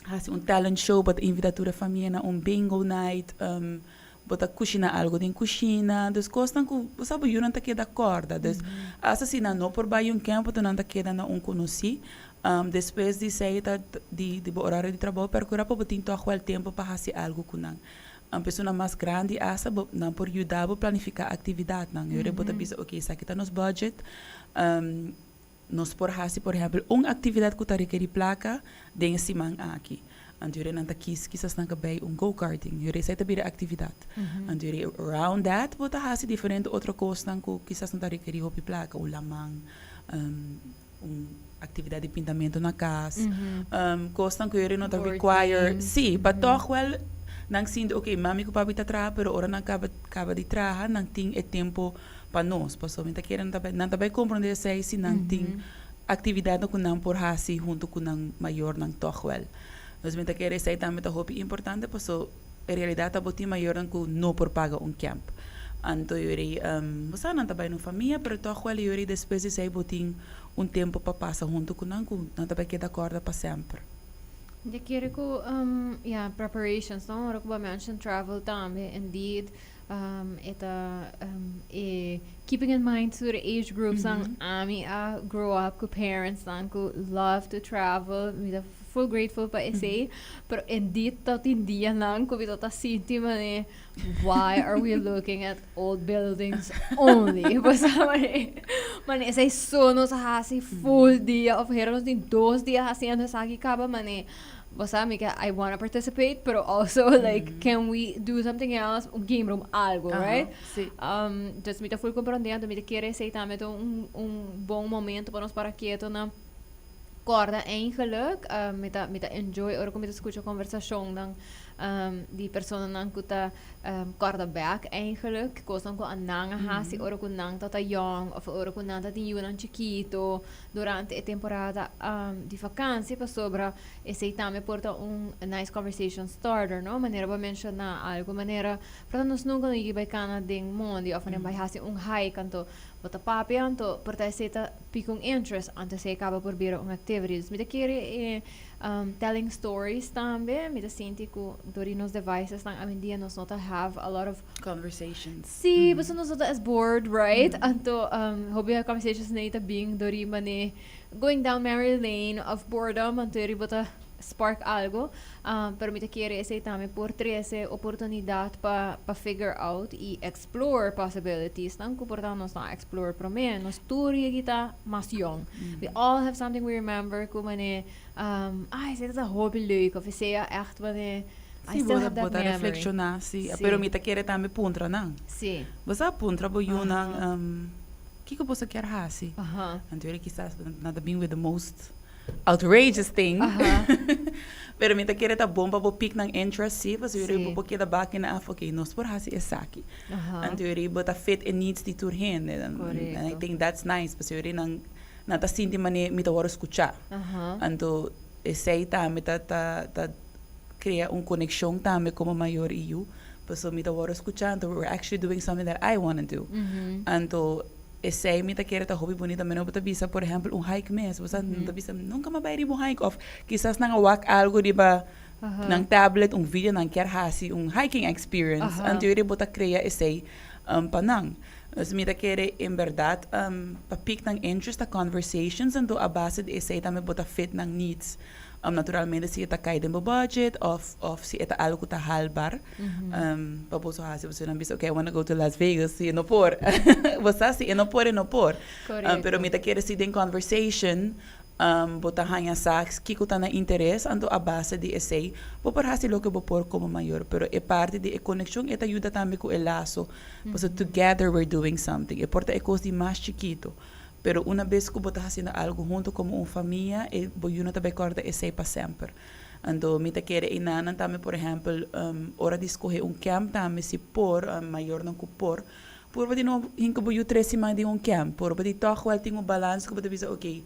hasi un talent show, bo ta invitá tur e famia na un bingo night, bo ta kushiná algu den kushina, dus kosnan ku bo sa bo yunan ta keda kòrda. Dus asta si nan no por bai un kèmpo nan ta keda na un konosí. Despues di sei ta di bo orario di trabou perkurá pa bo tin tòg wèl tempu pa hasi algu ku nan. Un persona mas grandi asta bo nan por yuda bo planifiká aktividatnan. Yora bo ta bisa oke esaki ta nos budget, nos por hasi por ehèmpel un aktividat ku ta rekerí plaka den e siman aki. Anto yora nan ta kis kisas nan ka bai un go karting, yora esei ta bira aktividat. Anto yora around that bo ta hasi diferente otro kosnan ku kisas no ta rekerí hopi plaka, un laman, un aktividat di pintamentu na kas, kosnan ku yori no ta require, sí, pa tòg wèl nan sinti oke mami ku papi ta traha pero ora nan kaba kaba di traha nan tin e tempu pa nos, pasobra mi ta kere nan ta bai nan ta bai komprondé esei si nan tin aktividatnan ku nan por hasi huntu ku nan mayornan tòg wèl. Dus mi ta kere esei tambe ta hopi importante paso e realidat ta bo tin mayornan ku no por paga un kèmp. Anto yori, bo sa nan ta bai na un famia, pero tòg wèl yori despues di esei bo tin un tempu pa pasa huntu ku nan ku nan ta bai keda kòrda pa semper. Mi ta kere ku, ya, preparations, no? Ora ku bo a mention travel tambe, indeed, e ta e keeping in mind tur e age groups nan, ami a grow up ku parents nan ku love to travel, mi ta full grateful pa esei, pero indeed ta tin dianan ku mi ta ta sinti mane why are we looking at old buildings only? Bo sa mane, mane esei so nos a hasi full dia of hera nos tin 2 dia hasiendo esaki kaba mane. Bo sa mi ke I wanna participate, pero also like, can we do something else? Un game room, algo, right? Si. Dus mi ta full comprende, anto mi ta kere esei tambe ta un bon momento pa nos para keto na korda eigenlijk. Mi ta enjoy ora ku mi ta skucha konversashonnan di personanan ku ta korda back eigenlijk, kosnan ku nan a hasi ora ku nan tabata young of ora ku nan tatin yunan chikito durante e temporada di vakantie, pasobra esei tambe por ta un nice conversation starter, no? Manera bo a menshoná algo manera, por ta nos nunka no yega bai kana den mondi of bai hasi un hike, anto bo ta papia, anto por ta esei ta pica un interest, anto esei kaba por bira un activity. Dus mi ta kere e telling stories tambe, mi ta sinti ku dor di nos devices nan awendia nos no ta have a lot of conversations. Sí, pasobra nos no ta as bored, right? Anto hopi conversations nei ta bin dor di mane going down memory lane of boredom, anto eri bo ta spark algo. Pero mi ta kere esei tambe por trese oportunidad pa figure out y explore possibilities nan ku por ta nos no a explore promé. Nos tur yegi ta mas yong. We all have something we remember ku mane, "Ai, esei ta hopi leuk," of esei a echt mane, I Si, still bo have that bo ta memory. Reflekshoná, si. Pero mi ta kere tambe puntra nan. Bo sa puntra bo yunan, "Kiko boso kier hasi?" Anto yori kisas nan ta bin with the most outrageous thing. Pero mi ta kere ta bon pa bo pick nan interest, si, pasobra yori bo por keda baki na af, "Okay, nos por hasi esaki." Anto yori bo ta fit e needs di tur hende. And I think that's nice, pasobra yori nan ta sinti manera mi ta wòrdu skuchá. Anto esei tambe ta krea un konekshon tambe komo mayor i yu. Pasobra mi ta wòrdu skuchá, anto we're actually doing something that I wanna do. Anto esei mi ta kere ta hopi bunita. Meno bo ta bisa, por ehèmpel, un hike mes. Bo sa nan ta bisa, "Nunka mi a bai riba un hike," òf kisas nan a wak algu riba nan tablet, un video, nan kier hasi un hiking experience. Anto yori bo ta krea esei pa nan. Dus mi ta kere en bèrdat pa pick nan interest ta conversations, anto a base di esei tambe bo ta fit nan needs. Naturalmente si e ta kai den bo budget òf si e ta algu ku ta haalbaar pa boso hasi. Pasobra nan bisa, "Okay, I wanna go to Las Vegas," si e no por. Bo sa, si e no por, e no por. Pero mi ta kere si den conversation bo ta haña sa kiko ta nan interes, anto a base di esei bo por hasi loke bo por komo mayor. Pero e parti di e konekshon e ta yuda tambe ku e laso, pasobra together we're doing something. E por ta e kos di mas chikito, pero una bes ku bo ta hasiendo algu huntu komo un famia, e bo yunan ta bai kòrda esei pa semper. Anto mi ta kere einanan tambe, por ehèmpel, ora di skohe un camp tambe, si por, mayornan ku por, purba di no hinka bo yu 3 siman den un camp. Purba di tòg wèl tin un balans ku bo ta bisa, "Okay,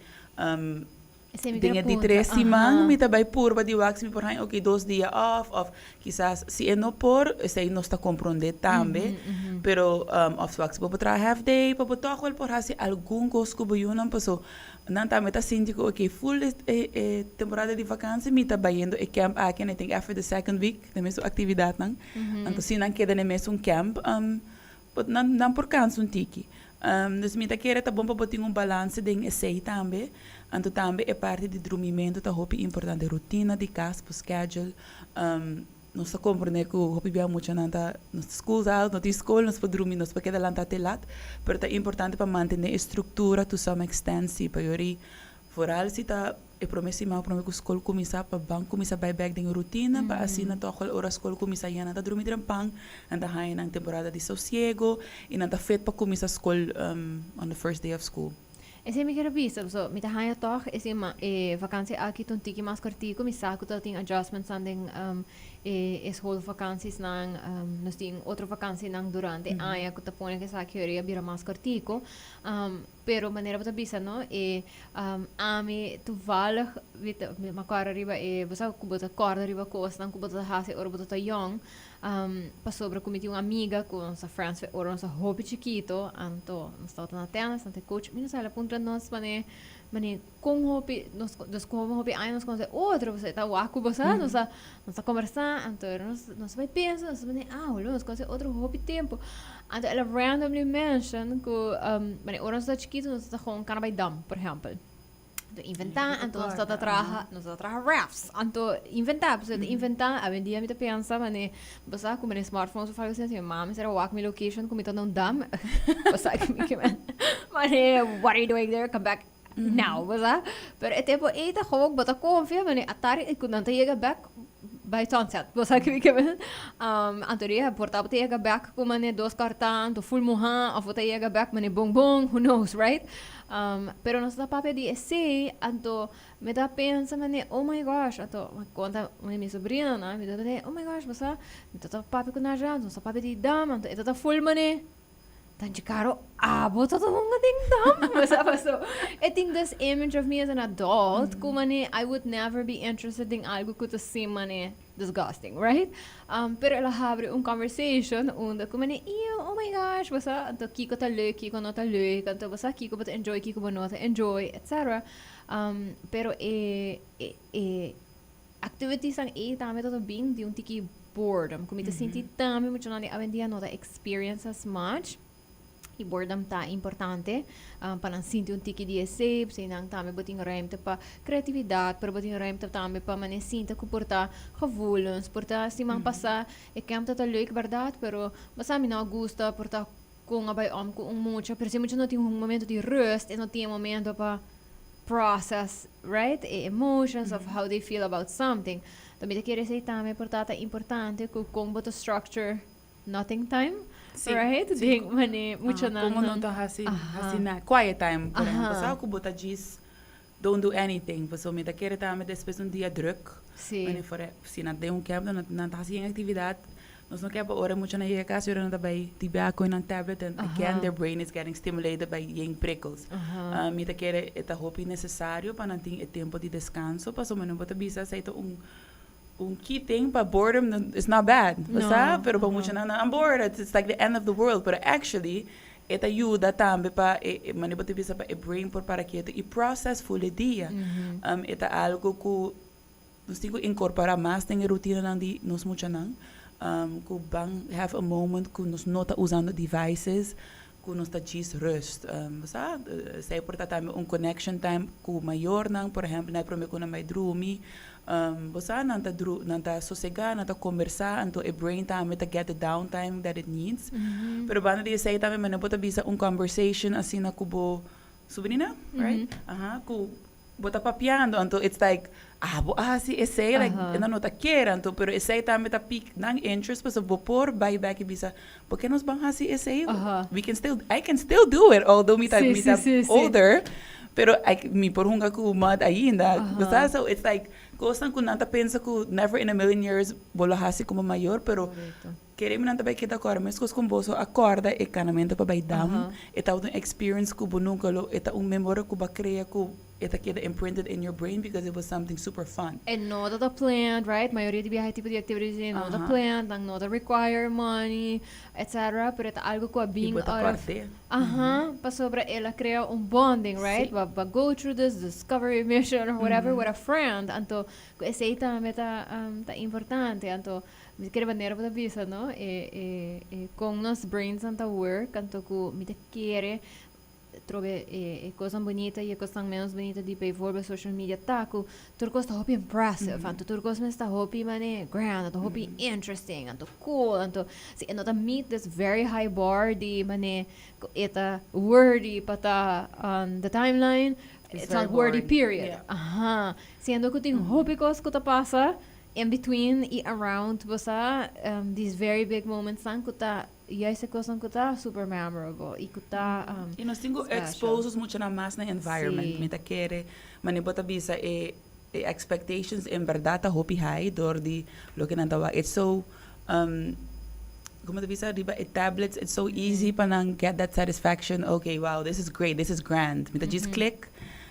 Esei mi den quiere e di puntra. 3 siman mi ta bai purba di wak si mi por haña, okay, 2 dia off," òf kisas si e no por, esei nos ta komprondé tambe, pero òf wak si bo por traha half day pa bo tòg wèl por hasi algun kos ku bo yunan, paso nan tambe ta sinti ku, okay, full e temporada di vakansi mi ta bayendo e camp aki, and I think after the second week den mesun aktividatnan, anto si nan keda den mesun camp, but nan por kansa un tiki. Dus mi ta kere ta bon pa bo tin un balanse den esei tambe. Anto tambe e parti di drumimentu ta hopi importante. Rutina di kas, bo schedule. Nos ta komprendé ku hopi bia muchanan ta nos school's out, no tin skol, nos por drumi, nos por keda lanta te lat. Pero ta importante pa mantené e struktura to some extent si, pa yori vooral si ta e promé siman promé ku skol kuminsá, pa ban kuminsá bai bèk den e rutina, pa asina tòg wèl ora skol kuminsá ya nan ta drumi trempan, nan ta haña nan temporada di sosiego i nan ta fit pa kuminsá skol on the first day of school. Esei mi quiere bisa, so mi ta haña tòg esei ma e vakantie aki ta un tiki mas kòrtiku, mi sa ku ta tin adjustments nan den e schoolvakantiesnan, nos tin otro vakantienan durante aña ku ta pone ku esaki a bira mas kòrtiku. Um, Pero manera bo ta bisa, no, e ami toevallig mi a corda riba e, bo sa cu bo ta corda riba cosnan cu bo ta haci ora bo ta yong, pasobra cu mi tin un amiga cu nos ta friends for ora nos ta hopi chikito, anto nos tabata na tennis, anto e coach mi no sa el a puntra nos mane mane con hopi nos dus con hopi aña nos conoce otro, pasobra e ta wak cu bo sa, nos a nos a combersa, anto nos nos a bay pensa, nos a mane ah nos conoce otro hopi tempo. Anto el a randomly mention cu mane ora nos ta chikito nos ta gewoon cana bay dam, por ehempel. Anto inventa, anto nos ta traha, nos ta traha rafts. Anto inventa, pasobra ta inventa, awendia mi ta pensa mane bo sa cu mane smartphones of algo asina, si mi mama mester a wak mi location cu mi ta na un dam, bo sa cu mi kimen mane what are you doing there, come back now, bo sa. Pero e tempo ey ta gewoon bo ta confia mane atari cu nan ta yega bek by sunset, bo sa kico mi ke men? Anto di por ta bo ta yega bek cu mane dos cartan anto full muha of bo ta yega bek mane bon bon, who knows, right? Pero nos ta papia di esey, anto mi ta pensa mane oh my gosh, anto mi conta un di mi sobrinonan, mi ta mane oh my gosh, bo sa mi ta papia cu Najah, nos ta papia di dam, anto e ta ta full mane. Tanchi Caro, abo ta hunga den dam? Bo sa paso e tin this image of me as an adult ku mane I would never be interested den algo ku ta seem mane disgusting, right? Pero el a habri un conversation unda ku mane ew, oh my gosh, bo sa, anto kiko ta leuk, kiko no ta leuk, anto bo sa kiko bo ta enjoy, kiko bo no ta enjoy, etcetera. Pero e e e activities-nan ei tambe ta ta bin di un tiki boredom, ku mi ta sinti tambe muchanan di awendia no ta experience as much. I boredom ta importante pa nan sinti un tiki di esei, p'esei nan tambe bo tin ruimte pa creatividad, pero bo tin ruimte tambe pa manera sinta ku por ta gevoelens, por ta siman pasá e camp ta ta leuk bèrdat, pero bo sa mi no a gusta por ta kon a bai om ku un mucha, pero si e mucha no tin un momento di rust, e no tin e momento pa process, right, e emotions of how they feel about something. Ta mi ta kere esei tambe por ta ta importante ku kon bo ta structure nothing time, right? Den mane muchanan. Kon bo no ta hasi hasi na quiet time, por ehempel. Sa ku bo ta djis don't do anything. Pasobra mi ta kere tambe despues un dia druk. Mane for si nan den un camp nan ta hasi yen actividad. Nos no ke pa ora e muchanan yega kas ora nan ta bai tibia ku nan tablet and again their brain is getting stimulated by yen prikkels. Mi ta kere e ta hopi nesesario pa nan tin e tempo di deskanso pasobra no bo ta bisa esei ta un un key thing pa boredom is not bad, bo sa? Pero pa muchanan nan I'm bored, it's like the end of the world, pero actually e ta yuda tambe pa e manera bo ta bisa pa e brain por para ketu i process full e dia. E ta algo ku Nos tin ku inkorporá mas den e rutinanan di nos muchanan, ku ban have a moment ku nos no ta usando devices, ku nos ta djis rust. Bo sa, esei por ta tambe un connection time ku mayornan, por ehèmpel, na e promé ku nan bai drumi, bo sa, nan ta dru, nan ta sosegá, nan ta kombersá, anto e brain tambe ta get the down time that it needs. Pero banda di esei tambe manera bo ta bisa un conversation asina ku bo subrina, right? Aha, ku. Bo ta papiando anto it's like abo a hasi esey like nan no ta kere anto pero esey tambe ta pick nan interest pasobra bo por bay bek y bisa porque nos ban hasi esey we can still I can still do it although mi ta mi ta older pero I mi por hunga cu mud ainda bo sa so it's like cosnan cu nan ta pensa cu never in a million years bo lo hasi como mayor pero Kere mi nan ta bai keda kòrda meskos kon boso a kòrda e kanamentu pa bai dam. E tabata un experience ku bo nunka lo, e ta un memoria ku bo a krea ku e ta keda imprinted in your brain because it was something super fun. E no ta ta planned, right? Mayoria di biaha e tipo di activities ei no ta planned, nan no ta require money, etcetera, pero e ta algo ku a bin I bo ta out of kòrd'é. Aha, pasobra el a krea un bonding, right? Bo a go through this discovery mission or whatever with a friend, anto ku esei tambe ta ta importante, anto Mi ta kere manera bo ta bisa no, e e e kon nos brainsnan ta work anto ku mi ta kere trobe e e kosnan bunita i e kosnan menos bunita di bijvoorbeeld social media ta ku tur kos ta hopi impressive anto tur kos mes ta hopi mane grand anto hopi interesting anto cool anto si e no ta meet this very high bar di mane ku e ta worthy pa ta on the timeline it's not worthy period aha siendo ku tin hopi kos ku ta pasa In between y around bo sa these very big moments nan cu ta juist e cosnan cu ta super memorable y cu ta special. Y nos tin cu expose nos muchanan mas na environment. Mi ta kere manera bo ta bisa e e expectations en berdad ta hopi high door di loke nan ta wak. It's so. Con ta bisa, riba e tablets, it's so easy pa nan get that satisfaction. "Okay, wow, this is great, this is grand." Mi ta just click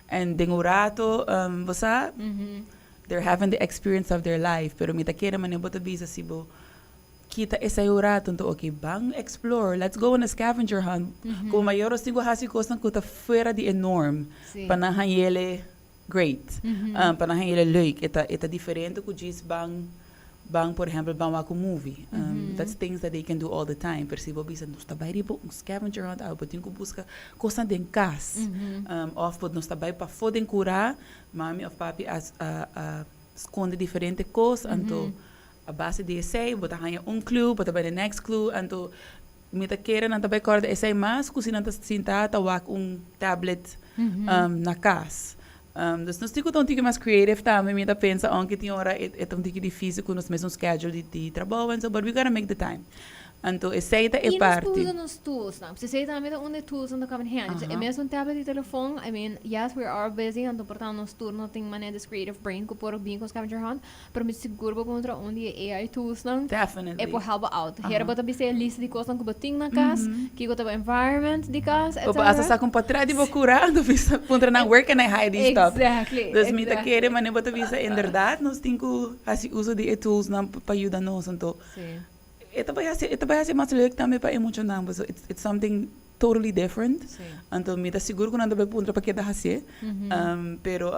and den un rato, bo sa, they're having the experience of their life. Pero mi ta kere, manera bo ta bisa, si bo kita esey un rato, anto, "Okay, ban explore, let's go on a scavenger hunt." Como mayor, nos tin cu haci cos cu ta fuera di e norm. Pa nan hay'e great. Pa nan hay'e leuk. E ta diferente cu djis ban, por ehempel, ban wak un movie. That's things that they can do all the time. Pero si bo bisa, "Nos ta bay riba un scavenger hunt, ah, bo tin cu busca cos den cas." Of bo nos ta bay pafo den cura, mami of papi a sconde diferente cos, anto a base di esey, bo ta haya un clue, bo ta bay the next clue, anto mi ta kere nan ta bay corda esey mas cu si nan ta sinta ta wak un tablet na cas. Dus nos tin cu ta un tiki mas creative tambe, mi ta pensa, aunke tin ora e ta un tiki dificil cu nos mes schedule di trabou and so, but we gotta make the time. Anto, esey ta e E nos parte. Usa nos tools, no? Esey tambe ta un di e tools nan come in handy. E mes un tablet y telefon, I mean, yes, we are busy, anto por tanto nos tur no tin manera this creative brain cu por bin cu scavenger hunt, pero mi sigur bo encontra un di AI tools nan. Definitely. E por help out. Here bo ta bisa e lista di cos ku bo tin na cas, kiko ta environment di cas, etc. Of hasta saca un portret di bo cura, anto bisa puntra nan, "Where can I hide these stuff?" Dus mi ta kere, manera bo ta bisa, inderdaad, nos tin cu haci uso di e tools nan pa yuda nos, anto. E ta bay haci mas leuk tambe pa e muchanan, so it's something totally different. Anto mi ta sigur cu nan ta bay puntra pa keda haci. Pero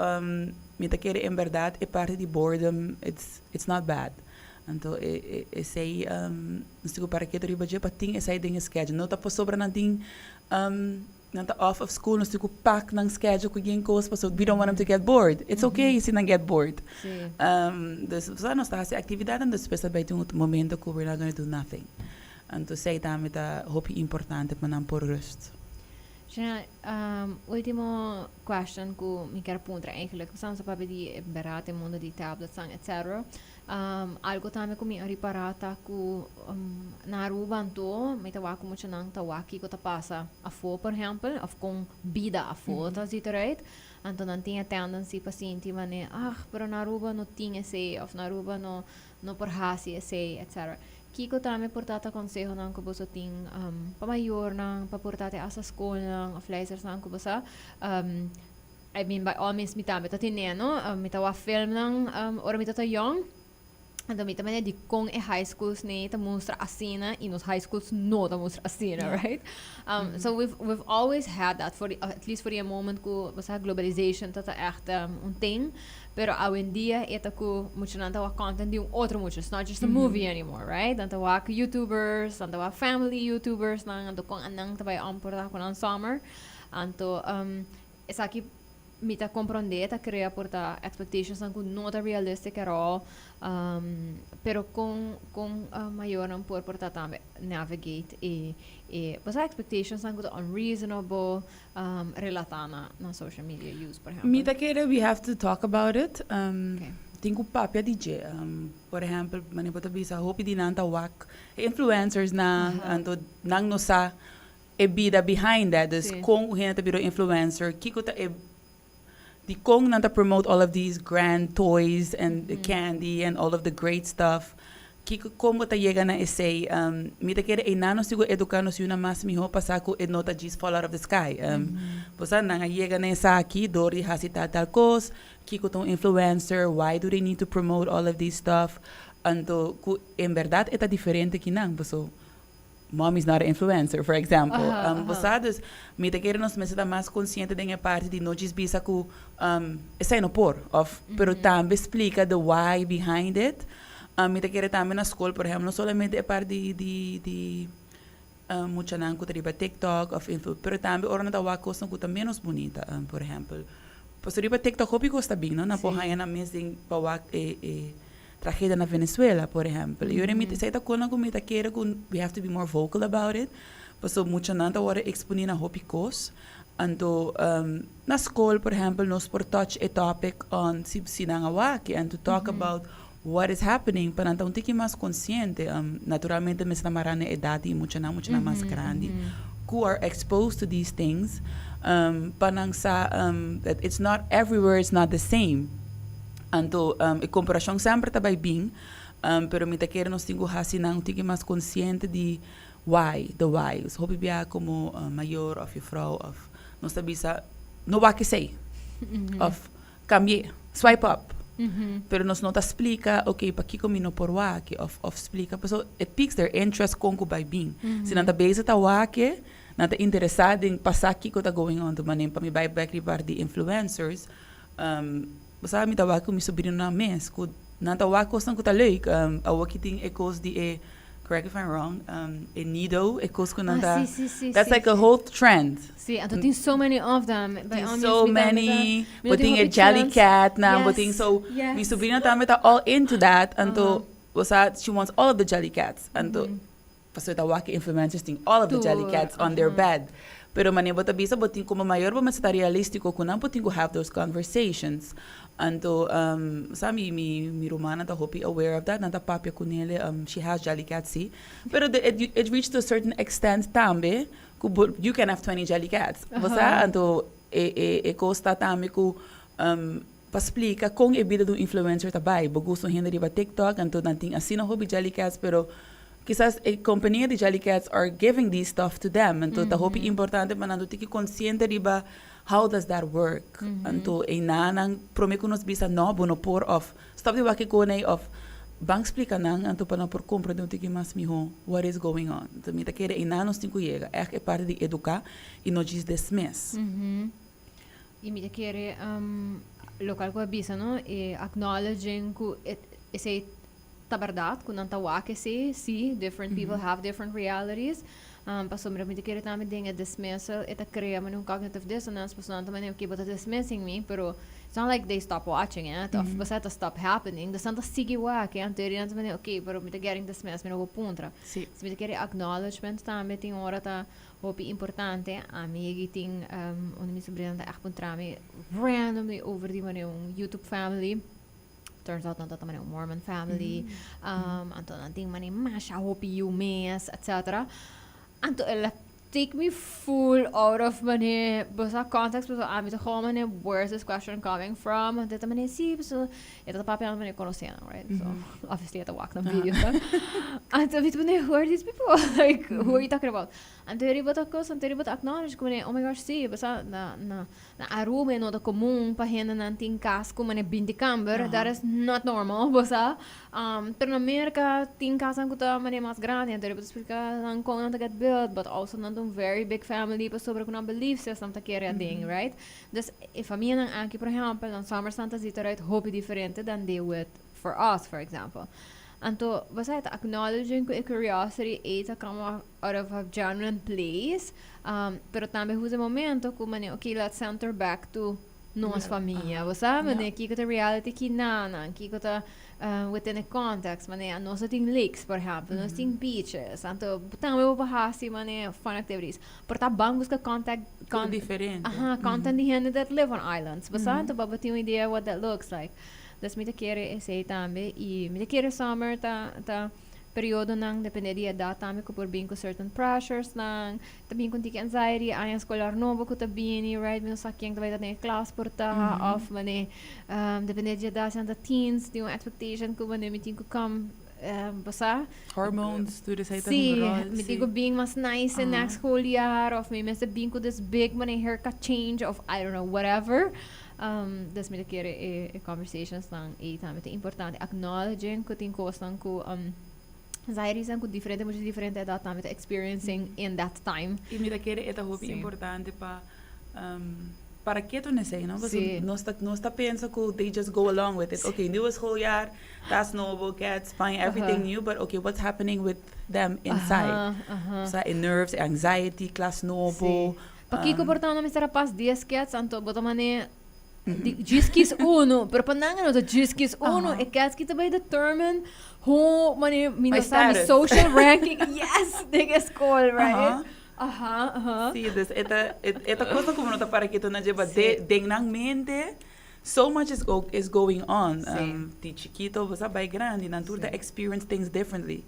mi ta kere, en berdad, e parte di boredom, it's not bad. Anto esey nos tin cu para keto riba dje pa tin esey den schedule. No ta pasobra nan tin nan ta off of school, nos tin cu pak nan schedule cu yen cos, paso we don't want them to get bored. It's okay si nan get bored. Dus so nos ta haci actividad en despues ta bay tin un momento cu we're not gonna do nothing. Anto esey tambe ta hopi importante pa nan por rust. Ja, ultimo question cu mi kier puntra eigenlijk. Nos a papia di berdad e mundo di tablets, etc. Algo tambe cu mi a ripara ta cu na Aruba anto, mi ta wak muchanan ta wak kico ta pasa afo, por ehempel, of con bida afo ta ziet eruit. Anto nan tin e tendency pa sinti mane, "Ah, pero na Aruba no tin esey, of na Aruba no por hasi esey," etc. Kiko tambe por ta conseho nan cu boso tin pa mayor nan, pa por ta hasta school nan, of leiders nan cu boso, I mean, by all means, mi tambe ta tine, no? Mi ta wak film nan, ora mi ta young. Anto mi tambe di con e high schools ne ta mustra asina y nos high schools no ta mustra asina, right? So we've always had that at least for the moment cu basta globalization ta echt un thing. Pero hoy en dia e ta cu muchanan ta wak content di un otro mucha. It's not just a movie anymore, right? Nan ta wak YouTubers, nan ta wak family YouTubers, nan anto con nan ta bay om por ta con summer. Anto esaki mi ta comprende, ta crea por ta expectations nan cu no ta realistic at all. Pero con mayor nan por ta tambe navigate e pues expectations nan cu ta unreasonable relata na social media use, por ehempel. Mi ta kere we have to talk about it. Tin cu papia di dje. Por ehempel, manera bo ta bisa, hopi di nan ta wak influencers nan, anto nan no sa e bida behind that. Dus con hende ta bira influencer, kiko ta e di con nan ta promote all of these grand toys and the candy and all of the great stuff. Kiko con ta yega na esey? Mi ta kere nan nos tin cu educa nos yiunan mas miho pa sa cu e no ta just fall out of the sky. Bo sa, nan a yega na esaki door di hasi tal tal cos. Kiko ta un influencer, why do they need to promote all of these stuff? Anto cu en berdad e ta diferente cu nan, so mommy's not an influencer, for example. Bo sa, dus mi ta kere nos mester ta mas consciente den e parte di no just bisa cu esey no por, of pero tambe splica the why behind it. Mi ta kere tambe na school, por ehempel, no solamente e parte di muchanan cu ta riba TikTok of info, pero tambe ora nan ta wak cosnan cu ta menos bunita, por ehempel. Paso riba TikTok hopi cos ta bin, no? Nan por haya nan mes den pa wak e tragedia na Venezuela, por ehempel. Y ora mi ta esey ta cosnan cu mi ta kere cu we have to be more vocal about it. Paso muchanan ta wordo exponi na hopi cos. Anto na school, por ehempel, nos por touch a topic on si nan a wak and to talk about what is happening pa nan ta un tiki mas consciente. Naturalmente mester ta mara na edad di muchanan mas grandi who are exposed to these things, pa nan sa that it's not everywhere, it's not the same. Anto e comparacion semper ta bay bin. Pero mi ta kere nos tin ku hasi nan un tiki mas konsiente di why, the why. So hopi bia komo mayor òf yufrou òf nos ta bisa no wak esei òf kambi'é, swipe up. Pero nos no ta splika ok pakiko mi no por wak òf òf splika pasobra it piques their interest kon ku bai bin. Si nan ta bezig ta wak e nan ta interesá den pa sa kiko ta going on. Ta manera pa mi bai bek riba di influencers. Bo sa mi ta wak ku mi sobrinonan mes ku nan ta wak kosnan ku ta leuk. Awor ki tin e kos di e, correct if I'm wrong, e nido, e kos ku nan ta, Ah, si, si, si, that's si, like a si. whole trend. Si, anto tin so many of them. By Tin all means, so mi ta, mi ta, many, mi bo no tin tin e hopi jelly chance. cat nan, bo tin, Yes, so mi yes. sobrino tambe ta all into that, anto bo sa she wants all of the jelly cats, anto pasobra ta wak e influencers tin all of the jelly Tur, cats on their aha. bed. Pero manera bo ta bisa bo tin como mayor bo mester ta realistico cu nan bo tin cu have those conversations. Anto sa mi mi mi rumannan ta hopi aware of that, nan ta papia cu nele, she has jelly cats si, pero the it it reach to a certain extent tambe cu bo you can have 20 jelly cats, bo sa? Anto e e e cos ta tambe cu pa splica con e bida di un influencer ta bay. Bo gusta un hende riba TikTok anto nan tin asina hopi jelly cats pero kisas e compania di jelly cats are giving these stuff to them anto ta hopi importante pa nan tur tiki consciente riba how does that work. Anto eynan nan prome cu nos bisa no bo no por of stop di wak e con ey of ban splica nan anto pa nan por comprende un tiki mas miho what is going on. Anto mi ta kere eynan nos tin cu yega echt e parti di educa y no djis desmes. I mi ta kere lokual ku a bisa no, e acknowledging ku esei ta bèrdat, ku nan ta wak esei, sí, different people have different realities. Pasobra mi ta kere tambe den e dismissal e ta krea manera un cognitive dissonance, pasobra nan ta manera oke bo ta dismissing mi, pero it's not like they stop watching it òf bo sa ta stop happening, dus nan ta sigui wak e, anto nan ta manera oke pero mi ta getting dismissed, mi no por puntra. Mi ta kere acknowledgement tambe tin ora ta Hopi importante, ami yegi tin un di mi sobrinonan ta echt puntra mi randomly over di manera un YouTube family. Turns out nan ta manera un Mormon family. Anto nan tin manera masha hopi yu mes, etcetera. Anto el a take me full out of manera, bo sa context pasobra ami ta gewoon manera where is this question coming from? Anto e ta manera si, pasobra e ta papia manera conoce nan, right? So obviously e ta wak nan videos nan. Anto mi ta manera who are these people? Like who are you talking about? Anto e riba ta cos, anto e riba ta acknowledge cu manera oh my gosh si, basa na na na Aruba e no ta comun pa hendenan tin cas cu manera 20 kamber, that is not normal, bo sa. Pero na Merca tin casnan cu ta manera mas grandi, anto e riba ta splica nan con nan ta get built, but also nan ta un very big family pasobra cu nan belief system ta kere aden, right? Dus e famianan aki por ehempel nan summer santa ziet eruit hopi diferente dan they would for us for example. Anto bo sa e ta acknowledging cu e curiosity ei ta come out of a genuine place, pero tambe usa e momento cu mane ok let's center back to nos famia, bo sa? Mane kico ta reality ki nanan, kico ta within e context, mane nos no tin lakes por ehempel, nos tin beaches, anto tambe bo por haci mane fun activities. Por ta ban busca contact Con diferente. Aha, content di hende that live on islands. Bo sa? Anto bo tin un idea what that looks like. Dus mi ta kere esey tambe y mi ta kere summer ta ta periodonan depende di edad tambe cu por bin cu certain pressures nan, ta bin cu un tiki anxiety, aña escolar nobo cu ta bini, right? Mi no sa ken ta bay ta den e klas por ta of mane depende di edad si nan ta teens tin un expectation cu mane mi tin cu come bo sa? Hormones, tur esei ta Sí, hunga rol, mi sí. tin cu bin mas nice e next schooljaar of mi mester bin cu this big mane haircut change of I don't know whatever. Dus mi ta kere e e conversations nan ei tambe ta importante. Acknowledging cu tin cosnan cu anxieties cu diferente mucha diferente edad tambe ta experiencing in that time. I mi ta kere e ta hopi importante pa para keto nesei, no? Pasobra nos ta nos ta pensa cu they just go along with it. Okay, nieuwe schooljaar, tas nobo, gets, fine, everything new, but okay, what's happening with them inside? Osea, e nerves, e anxiety, klas nobo. Pakiko por ta nan mester a pas 10 kets, anto bo ta mane di djis kis uno, pero pa nan e no ta djis kis uno, e kets ki ta bai determine hoe mane mi no sa mi social ranking, yes, den e skol, right? Aha, aha. Sí, dus e ta, e ta cosa ku bo no ta para keto na dje, but den nan mente so much is go, is going on. Di chikito bo sa bai grandi, nan tur ta experience things differently.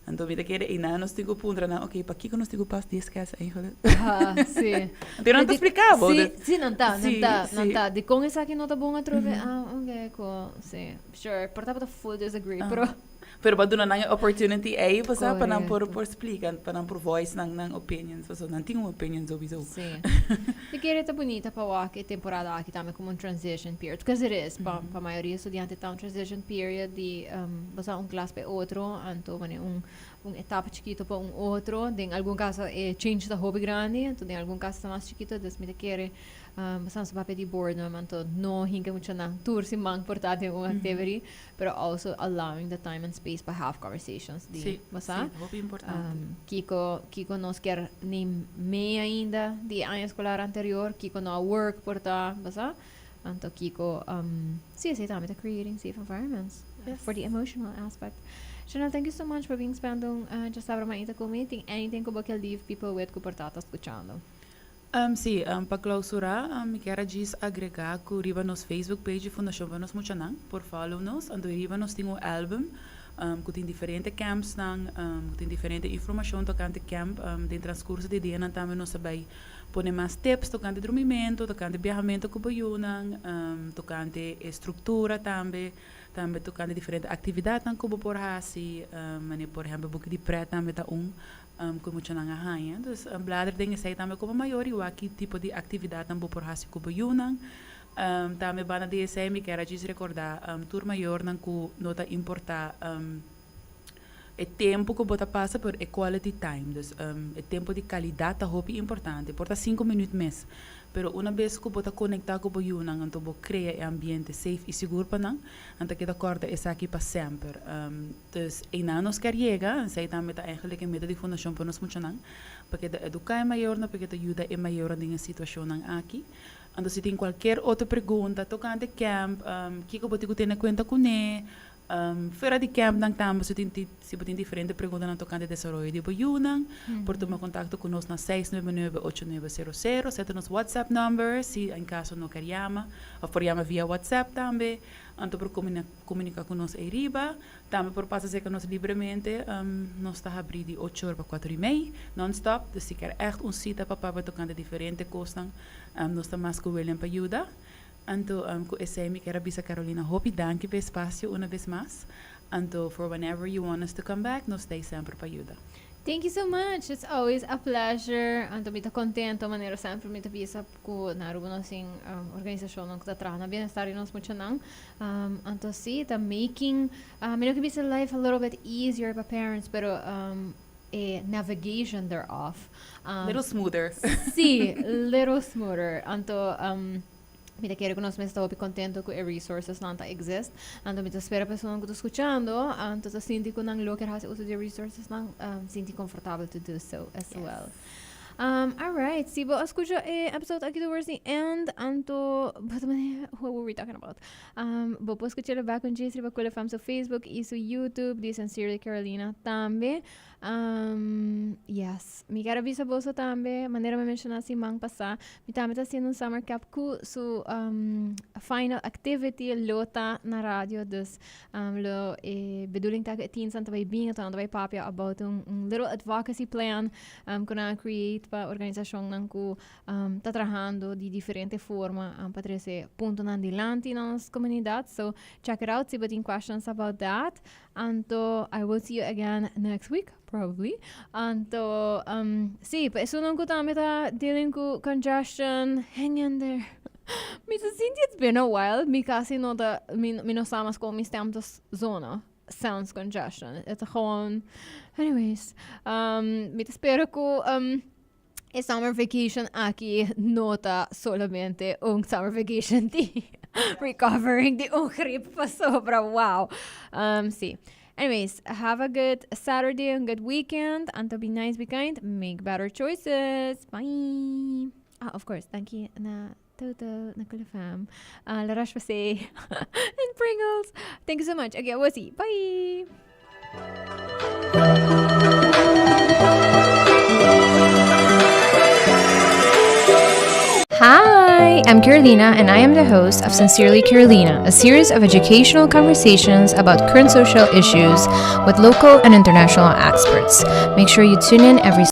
Anto mi ta kere einan nos tin ku puntra nan, ok, pakiko nos tin ku pas dies kès eigenlijk? Aha, sí. Anto nan ta splika bo. Sí, sí, nan ta, nan ta, nan ta. Dikon esaki no ta bon atrobe? Ah, ok, cool, sí. Sure, por tabata full disagree, pero. Pero pa duna nan e opportunity ei, bo sa, pa nan por por splika, pa nan por voice nan nan opinions, pasobra nan tin un opinion sowieso. Sí. Mi kere ta bunita pa wak e temporada aki tambe como un transition period, because it is, pa pa mayoria studiante ta un transition period di, bo sa, un klas pa e otro, anto wanneer un un etapa chikito pa un otro, den algun caso e change ta hopi grandi, anto den algun caso ta mas chikito, dus mi ta kere bo sa nos papia di boredom, anto no hinka muchanan tur siman por ta den un activity, pero also allowing the time and space pa have conversations di, Sí, bo sa? sí, hopi importante. Kiko, kiko nos kier neem mee ainda di e aña escolar anterior, kiko no a work por ta, bo sa? Anto kiko, sí, esei tambe ta creating safe environments for the emotional aspect. Chanel, thank you so much pa bin spend un djasabra mainta cu mi. Tin anything cu bo kier leave people with cu por ta ta scuchando? Sí, pa klausurá, mi kier a djis agregá ku riba nos Facebook page di Fundashon pa Nos Muchanan por follow nos. Anto riba nos tin un album ku tin diferente campsnan, ku tin diferente informashon tokante camp. Den transkurso di dianan tambe nos ta bai pone mas tips tokante drumimentu, tokante biahamentu ku bo yunan, tokante e struktura tambe, tambe tokante diferente aktividatnan ku bo por hasi, manera por ehèmpel buki di prèt tambe ta un. Ku muchanan a haña. Dus blader den esei tambe komo mayor i wak ki tipo di aktividatnan bo por hasi ku bo yunan. Tambe banda di esei mi kier a djis rekordá tur mayornan ku no ta importá e tempu ku bo ta pasa pero e quality time. Dus e tempu di kalidat ta hopi importante. Por ta sinku minüt mes pero una bes ku bo ta konektá ku bo yunan anto bo krea e ambiente safe i sigur pa nan, nan ta keda kòrda esaki pa semper. Dus einan nos kier yega, esei tambe ta eigenlijk e meta di Fundashon pa nos muchanan, pa keda eduká e mayornan, pa keda yuda e mayornan den e situashonnan aki. Anto si tin kualkier otro pregunta tokante kèmp, kiko bo tin ku tene kuenta kuné, fuera di kèmpnan tambe si tin si bo tin diferente preguntanan tokante desaroyo di bo yunan, por tuma kontakto ku nos na seis nuebe nuebe ocho nuebe sero sero, esei ta nos whatsapp number si en kaso no kier yama, òf por yama via whatsapp tambe. Anto por komuniká ku nos ei riba. Tambe por pasa serka nos libremente. Nos ta habrí di ocho or pa kuater i mei, non-stop. Dus si kier ègt un sita pa papia tokante diferente kosnan, nos ta mas ku willing pa yuda. Anto ku esei mi kier a bisa Carolina hopi danki pa e espasio una bes mas. Anto for whenever you want us to come back, nos ta ei semper pa yuda. Thank you so much. It's always a pleasure. Anto mi ta contento manera semper mi ta bisa ku na Aruba nos tin organisacionnan ku ta traha na bienestar di nos muchanan. Anto si ta making mi no ke bisa life a little bit easier pa parents pero e navigation thereof. Little smoother. Si, little smoother. Anto mi ta kere ku nos mes ta hopi contento ku e resources nan ta exist. Anto mi ta spera personanan ku ta skuchando anto ta sinti ku nan lo kier hasi uso di e resources nan sinti comfortabel to do so as well. Alright, si bo a skucha e episode aki towards the end, anto bo ta manera, what were we talking about? Bo por skuch'e back un djis riba Cool FM su Facebook i su YouTube di Sincerely Carolina tambe. Yes, mi kier a bisa boso tambe, manera mi a menshoná siman pasá, mi tambe ta hasiendo un summer camp ku su final activity lo ta na radio, dus lo e bedoeling ta ku e teensnan ta bai bin, anto nan ta bai papia about un little advocacy plan ku nan a create pa organisacionnan ku ta trahando di diferente forma pa trece puntonan dilanti na nos comunidad. So check it out si bo tin questions about that. Anto I will see you again next week, probably. Anto si, pa esunnan ku tambe ta dealing ku congestion, hang in there. Mi ta sinti it's been a while, mi casi no ta, mi mi no sa mas kon mi stem ta zona. Sounds congestion. E ta gewoon, anyways, mi ta spera ku e summer vacation aki no ta solamente un summer vacation di recovering di un griep pasobra, wow. Si. Anyways, have a good Saturday and good weekend. Anto be nice, be kind, make better choices. Bye. Ah, of course, danki na Toto, na Cool FM, La Roche-Posay and Pringles. Thank you so much. Okay, we'll see. Bye. Hi, I'm Carolina, and I am the host of Sincerely Carolina, a series of educational conversations about current social issues with local and international experts. Make sure you tune in every